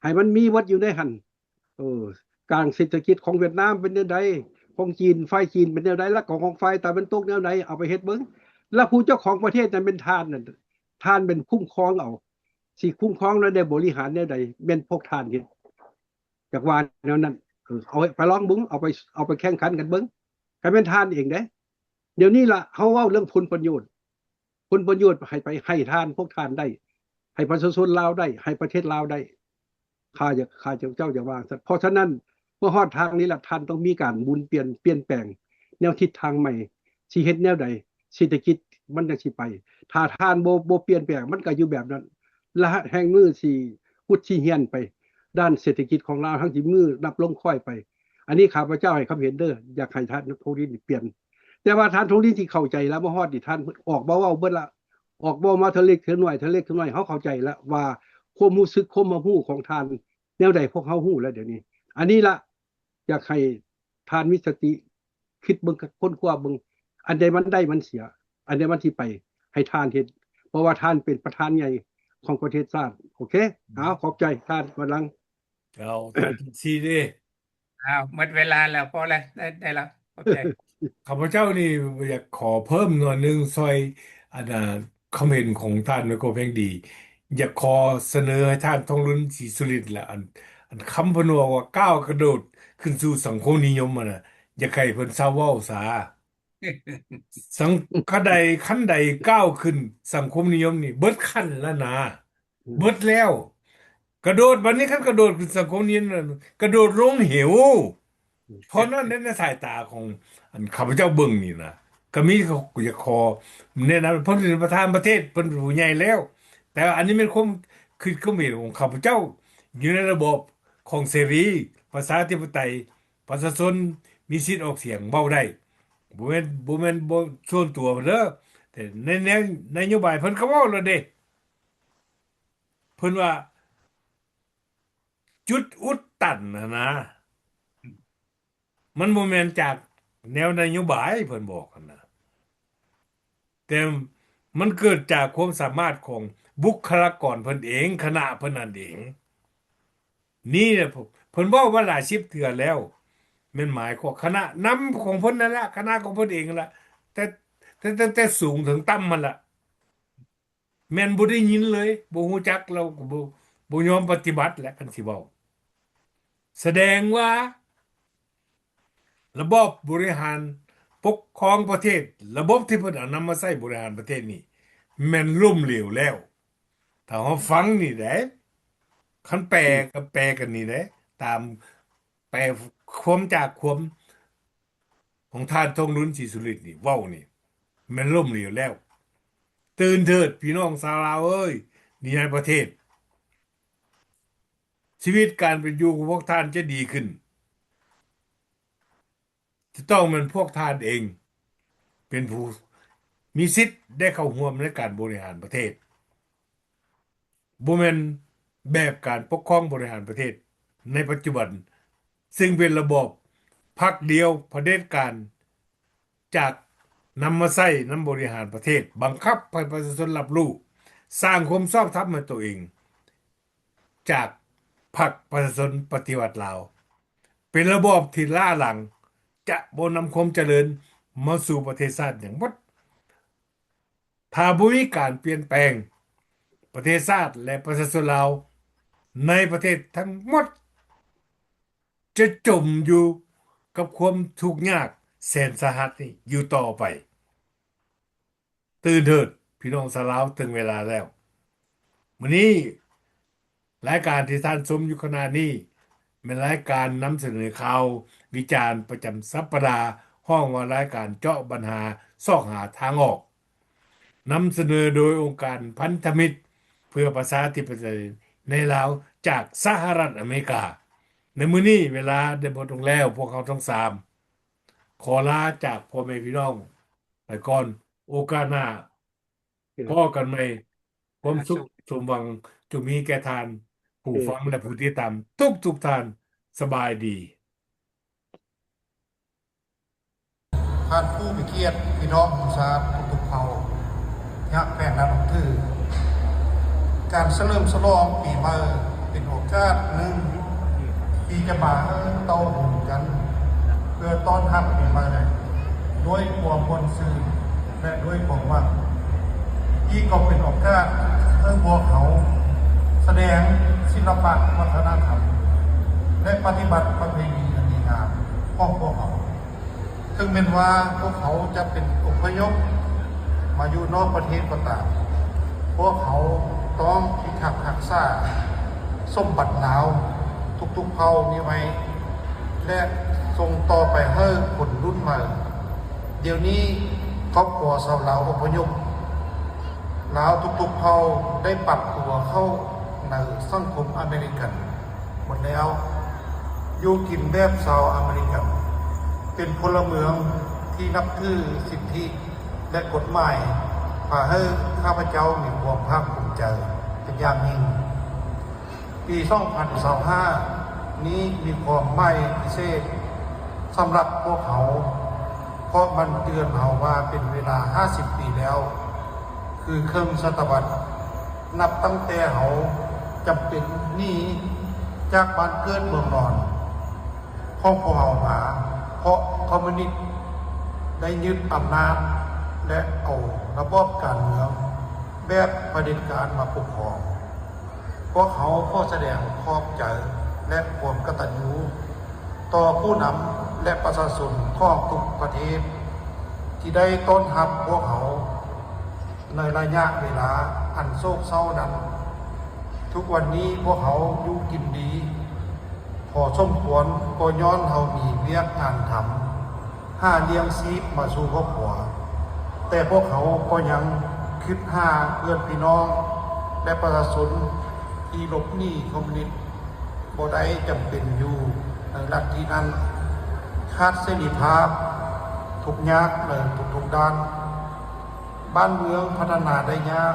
ໃຫ້ມັນມີເບິດຢູ່ໃນຫັ້ນ. ເອີ ການເສດຖະກິດຂອງຫວຽດນາມເປັນແນວໃດ ຂອງຈີນ ຝ່າຍຈີນເປັນແນວໃດ ແລ້ວກໍຂອງຝ່າຍຕາເວັນຕົກແນວໃດ ເອົາໄປເຮັດເບິ່ງ. ແລ້ວຜູ້ເຈົ້າຂອງປະເທດນັ້ນແມ່ນທ່ານນັ້ນ ທ່ານເປັນຄຸ້ມຄອງເອົາ ຊິຄຸ້ມຄອງແລ້ວໄດ້ບໍລິຫານແນວໃດ ແມ່ນພວກທ່ານເຮັດ. ຢາກວ່າແນວນັ້ນ ເອີ ເອົາໄປລອງເບິ່ງ ເອົາໄປ ເອົາໄປແຂ່ງຂັນກັນເບິ່ງ ຄັນແມ່ນທ່ານເອງເດ້. ດຽວນີ້ລະ ເຮົາເວົ້າເລື່ອງຜົນປະໂຫຍດ ຜົນປະໂຫຍດໃຫ້ໄປ ໃຫ້ທ່ານ ພວກທ່ານໄດ້ ໃຫ້ປະຊາຊົນລາວໄດ້ ໃຫ້ປະເທດລາວໄດ້. ຂ້າຢາກ ຂ້າເຈົ້າ ເຈົ້າຢ່າວ່າຊັ້ນ. ເພາະສະນັ້ນ ມາຮອດທາງນີ້ລະ ທ່ານຕ້ອງມີການໝູນປ່ຽນ ປ່ຽນແປງແນວທິດທາງໃໝ່ ຊິເຮັດແນວໃດ ເສດຖະກິດມັນຈັ່ງຊິໄປ. ຖ້າທ່ານບໍ່ ບໍ່ປ່ຽນແປງ ມັນກໍຢູ່ແບບນັ້ນ ລະແຮ່ງມືຊິຫຸດຊິຫ້ຽນໄປ ດ້ານເສດຖະກິດຂອງລາວ ທັງທີ່ມືນັບລົງຄ້ອຍໄປ. ອັນນີ້ຂ້າພະເຈົ້າໃຫ້ຄຳເຫັນເດີ ຢາກໃຫ້ທ່ານທອງລິນນີ້ປ່ຽນ. ແຕ່ວ່າທ່ານທອງລິນທີ່ເຂົ້າໃຈລາວມາຮອດນີ້ ທ່ານອອກມາເວົ້າເບິດລະ ອອກເວົ້າມາເທື່ອເລັກເທື່ອໜ້ອຍ ເທື່ອເລັກເທື່ອໜ້ອຍ ເຮົາເຂົ້າໃຈລະວ່າຄວາມຮູ້ສຶກ ຄວາມຮັບຮູ້ຂອງທ່ານແນວໃດ ພວກເຮົາຮູ້ລະດຽວນີ້. ອັນນີ້ລະ ຢາກໃຫ້ທ່ານມີສະຕິ ຄິດເບິ່ງ ຄົ້ນຄວ້າເບິ່ງ ອັນໃດມັນໄດ້ມັນເສຍ ອັນໃດມັນຊິໄປ ໃຫ້ທ່ານເຮັດ ເພາະວ່າທ່ານເປັນປະທານໃຫຍ່ຂອງປະເທດຊາດ. ໂອເຄ ເອົາ ຂອບໃຈທ່ານວັນຫຼັງ. ເຈົ້າ ທ່ານ ເຈັກຊີ ເດ້. ອ້າວ ໝົດເວລາແລ້ວ ພໍແລ້ວ ໄດ້ ໄດ້ແລ້ວ ຂອບໃຈ. ຂ້າພະເຈົ້ານີ້ຢາກຂໍເພີ່ມໜ້ອຍໜຶ່ງ ຊ່ອຍ ອັນ ຄຳເຫັນຂອງທ່ານໄມໂຄ ແພງດີ ຢາກຂໍສະເໜີໃຫ້ທ່ານ ທອງລຸນ ສີສຸລິດ ລະ ອັນ ອັນຄຳເພິ່ນເວົ້າວ່າ ກ້າວກະໂດດຂຶ້ນສູ່ສັງຄົມນິຍົມຫັ້ນນະ ຢາກໃຫ້ເພິ່ນເຊົາເວົ້າສາ. ສັງ ຄັນໃດ ຄັນໃດກ້າວຂຶ້ນສັງຄົມນິຍົມນີ້ ເບິດຂັ້ນລະນະ ອືມ ເບິດແລ້ວ ກະໂດດ ບັດນີ້ຄັນກະໂດດຂຶ້ນສັງຄົມນິຍົມ ກະໂດດລົງເຫວ. ເທົ່ານັ້ນໃນສາຍຕາຂອງ ອັນ ຂ້າພະເຈົ້າເບິ່ງນີ້ນະ ກະມີ ຢາກຂໍແນະນຳ ເພິ່ນເປັນປະທານປະເທດ ເພິ່ນເປັນຜູ້ໃຫຍ່ແລ້ວ ແຕ່ວ່າອັນນີ້ແມ່ນຄວາມຄິດຄວາມເຫັນຂອງຂ້າພະເຈົ້າ ຢູ່ໃນລະບອບຂອງເສລີ ປະຊາທິປະໄຕ ປະຊາຊົນມີສິດອອກສຽງເວົ້າໄດ້ ບໍ່ແມ່ນ ບໍ່ແມ່ນ ບໍ່ສ່ວນຕົວເພິ່ນເດີ ແຕ່ໃນແນວນະໂຍບາຍເພິ່ນກໍເວົ້າແລ້ວເດ້ ເພິ່ນວ່າ ຈຸດອຸດຕັນຫັ້ນນະ ມັນບໍ່ແມ່ນຈາກແນວນະໂຍບາຍເພິ່ນບອກຫັ້ນນະ ແຕ່ມັນເກີດຈາກຄວາມສາມາດຂອງບຸກຄະລາກອນເພິ່ນເອງ ຄະນະເພິ່ນນັ້ນເອງ. ນີ້ແຫຼະ ເພິ່ນເວົ້າມາຫຼາຍສິບເທື່ອແລ້ວ ແມ່ນໝາຍຂອງຄະນະນຳຂອງເພິ່ນນັ້ນລະ ຄະນະຂອງເພິ່ນເອງນັ້ນລະ ແຕ່ ແຕ່ ແຕ່ ແຕ່ສູງເຖິງຕ່ຳຫັ້ນລະ ແມ່ນບໍ່ໄດ້ຍິນເລີຍ ບໍ່ຮູ້ຈັກ ແລ້ວກໍບໍ່ ບໍ່ຍອມປະຕິບັດແຫຼະ ຄັນຊິເວົ້າ. ສະແດງວ່າລະບອບບໍລິຫານປົກຄອງປະເທດ ລະບົບທີ່ເພິ່ນເອົານຳມາໃຊ້ບໍລິຫານປະເທດນີ້ ແມ່ນລົ້ມເຫຼວແລ້ວ. ຖ້າເຮົາຟັງນີ້ເດ້ ຄັນແປກໍແປກັນນີ້ເດ້ ຕາມແປຄວາມຈາກຄວາມ ຂອງທ່ານ ທອງລຸນ ສີສຸລິດ ນີ້ເວົ້ານີ້ ແມ່ນລົ້ມເຫຼວແລ້ວ. ຕື່ນເຖີດ ພີ່ນ້ອງຊາວລາວເອີຍ ນີ້ໃນປະເທດ ຊີວິດການເປັນຢູ່ຂອງພວກທ່ານຈະດີຂຶ້ນ ຈະຕ້ອງແມ່ນພວກທ່ານເອງ ເປັນຜູ້ມີສິດໄດ້ເຂົ້າຮ່ວມໃນການບໍລິຫານປະເທດ. ບໍ່ແມ່ນແບບການປົກຄອງບໍລິຫານປະເທດໃນປັດຈຸບັນ ຊຶ່ງເປັນລະບອບພັກດຽວ ຜະເດັດການ ຈາກນຳມາໃຊ້ນຳບໍລິຫານປະເທດ ບັງຄັບໃຫ້ປະຊາຊົນຮັບຮູ້ ສ້າງຄວາມຊອບທຳໃຫ້ຕົວເອງ ຈາກພັກປະຊາຊົນປະຕິວັດລາວ ເປັນລະບອບທີ່ລ້າຫຼັງ ຈະບໍ່ນຳຄວາມຈະເລີນມາສູ່ປະເທດຊາດຫຍັງໝົດ. ຖ້າບໍ່ມີການປ່ຽນແປງ ປະເທດຊາດ ແລະ ປະຊາຊົນລາວໃນປະເທດທັງໝົດ ຈະຈົມຢູ່ກັບຄວາມທຸກຍາກແສນສາຫັດນີ້ຢູ່ຕໍ່ໄປ. ຕື່ນເຖີດ ພີ່ນ້ອງຊາວລາວ ເຖິງເວລາແລ້ວ. ມື້ນີ້ ລາຍການທີ່ທ່ານຊົມຢູ່ຂະນະນີ້ ແມ່ນລາຍການນຳສະເໜີຂ່າວວິຈານປະຈຳສັບປະດາ ຮ້ອງວ່າລາຍການເຈາະບັນຫາ ຊອກຫາທາງອອກ, ນຳສະເໜີໂດຍອົງການພັນທະມິດເພື່ອປະຊາທິປະໄຕໃນລາວ ຈາກສະຫະລັດອາເມລິກາ. ໃນມື້ນີ້ເວລາໄດ້ໝົດລົງແລ້ວ, ພວກເຮົາທັງສາມຂໍລາຈາກພໍ່ແມ່ພີ່ນ້ອງໄປກ່ອນ. ໂອກາດໜ້າພໍ້ກັນໃໝ່. ຄວາມສຸກສົມຫວັງຈົ່ງມີແກ່ທ່ານຜູ້ຟັງ ແລະ ຜູ້ຕິດຕາມທຸກໆທ່ານ. ສະບາຍດີ. ທ່ານຜູ້ມີກຽດ, ພີ່ນ້ອງຂອງຊາດທຸກໆເຜົ່າທີ່ຮັກແພງນັບຖື, ການສະເຫຼີມສະຫຼອງປີໃໝ່ເປັນໂອກາດໜຶ່ງທີ່ຈະມາເຕົ້າໂຮມກັນ ເພື່ອຕ້ອນຮັບປີໃໝ່ດ້ວຍຄວາມມ່ວນຊື່ນ ແລະ ດ້ວຍຄວາມຫວັງ. ນີ້ກໍເປັນໂອກາດໃຫ້ພວກເຮົາສະແດງສິລະປະວັດທະນະທຳ ແລະ ປະຕິບັດປະເພນີອັນດີງາມຂອງພວກເຮົາ. ເຖິງແມ່ນວ່າພວກເຮົາຈະເປັນອົບພະຍົບມາຢູ່ນອກປະເທດກໍຕາມ, ພວກເຮົາຕ້ອງພິທັກຮັກສາສົມບັດລາວທຸກໆເຜົ່ານີ້ໄວ້ ແລະ ສົ່ງຕໍ່ໄປໃຫ້ຄົນລຸ້ນໃໝ່. ດຽວນີ້ຄອບຄົວຊາວລາວອົບພະຍົບລາວທຸກໆເຜົ່າໄດ້ປັບຕົວເຂົ້າໃນສັງຄົມອາເມລິກັນໝົດແລ້ວ, ຢູ່ກິນແບບຊາວອາເມລິກັນ, ເປັນພົນລະເມືອງທີ່ນັບຖືສິດທິ ແລະ ກົດໝາຍ ພາໃຫ້ຂ້າພະເຈົ້າມີຄວາມພາກພູມໃຈເປັນຢ່າງຍິ່ງ. ປີສອງພັນຊາວຫ້ານີ້ມີຄວາມໝາຍພິເສດສຳລັບພວກເຮົາ, ເພາະມັນເຕືອນເຮົາວ່າເປັນເວລາຫ້າສິບປີແລ້ວ, ຄືເຄິ່ງສະຕະວັດ, ນັບຕັ້ງແຕ່ເຮົາຈຳເປັນໜີຈາກບ້ານເກີດເມືອງນອນຂອງພວກເຮົາມາ, ເພາະຄອມມູນິດໄດ້ຍຶດອຳນາດ ແລະ ເອົາລະບອບການເມືອງແບບຜະເດັດການມາປົກຄອງ. ພວກເຮົາຂໍສະແດງຂອບໃຈ ແລະ ຄວາມກະຕັນຍູຕໍ່ຜູ້ນຳ ແລະ ປະຊາຊົນຂອງທຸກປະເທດ ທີ່ໄດ້ຕ້ອນຮັບພວກເຮົາໃນໄລຍະເວລາອັນໂສກເສົ້ານັ້ນ. ທຸກວັນນີ້ພວກເຮົາຢູ່ກິນດີ, ພໍສົມຄວນກໍຍ້ອນເຮົາມີວຽກງານທຳ ຫາລ້ຽງຊີບມາສູ່ຄອບຄົວ, ແຕ່ພວກເຮົາກໍຍັງຄິດຫາເພື່ອນພີ່ນ້ອງ ແລະ ປະຊາຊົນທີ່ຫຼົບໜີຄອມມູນິດບໍ່ໄດ້, ຈຳເປັນຢູ່ໃນລັດທີ່ນັ້ນ, ຂາດເສລີພາບ, ທຸກຍາກໃນທຸກໆດ້ານ, ບ້ານເມືອງພັດທະນາໄດ້ຍາກ,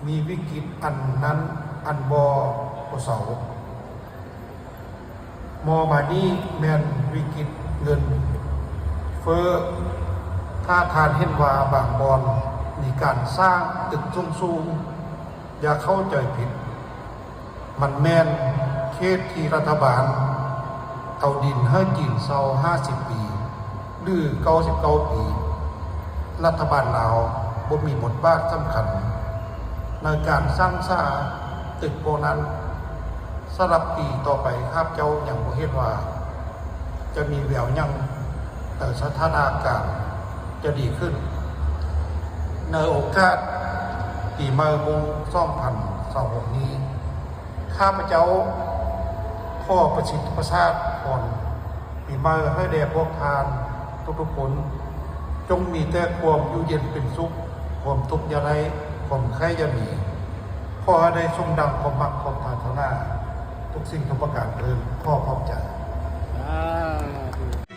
ມີວິກິດອັນນັ້ນອັນບໍ່ປະເຊົາ. ມໍ່ບາດນີ້ແມ່ນວິກິດເງິນເຟີ້. ຖ້າທ່ານເຫັນວ່າບາງບ່ອນມີການສ້າງຕຶກສູງໆ, ຢ່າເຂົ້າໃຈຜິດ, ມັນແມ່ນເຂດທີ່ລັດຖະບານເອົາດິນໃຫ້ຈີນເຊົ່າຫ້າສິບປີ ຫຼື ເກົ້າສິບເກົ້າປີ. ລັດຖະບານລາວບໍ່ມີບົດບາດສຳຄັນໃນການສ້າງສາຕຶກພວກນັ້ນ. ສຳລັບປີຕໍ່ໄປ ຂ້າພະເຈົ້າຍັງບໍ່ເຫັນວ່າຈະມີແວວຫຍັງ ແຕ່ສະຖານະການຈະດີຂຶ້ນ. ໃນໂອກາດປີໃໝ່ມົ້ງສອງພັນຊາວຫົກນີ້, ຂ້າພະເຈົ້າຂໍປະສິດປະສາດພອນປີໃໝ່ໃຫ້ແດ່ພວກທ່ານທຸກໆຄົນ, ຈົ່ງມີແຕ່ຄວາມຢູ່ເຢັນເປັນສຸກ, ຄວາມທຸກຢ່າໄດ້, ຄວາມໄຂ້ຢ່າມີ. ຂໍໃຫ້ໄດ້ສົມດັ່ງຄວາມມັກຄວາມປາດຖະໜາທຸກສິ່ງທຸກປະການເທີ້ນ. ຂໍຂອບໃຈ. ສາທຸ.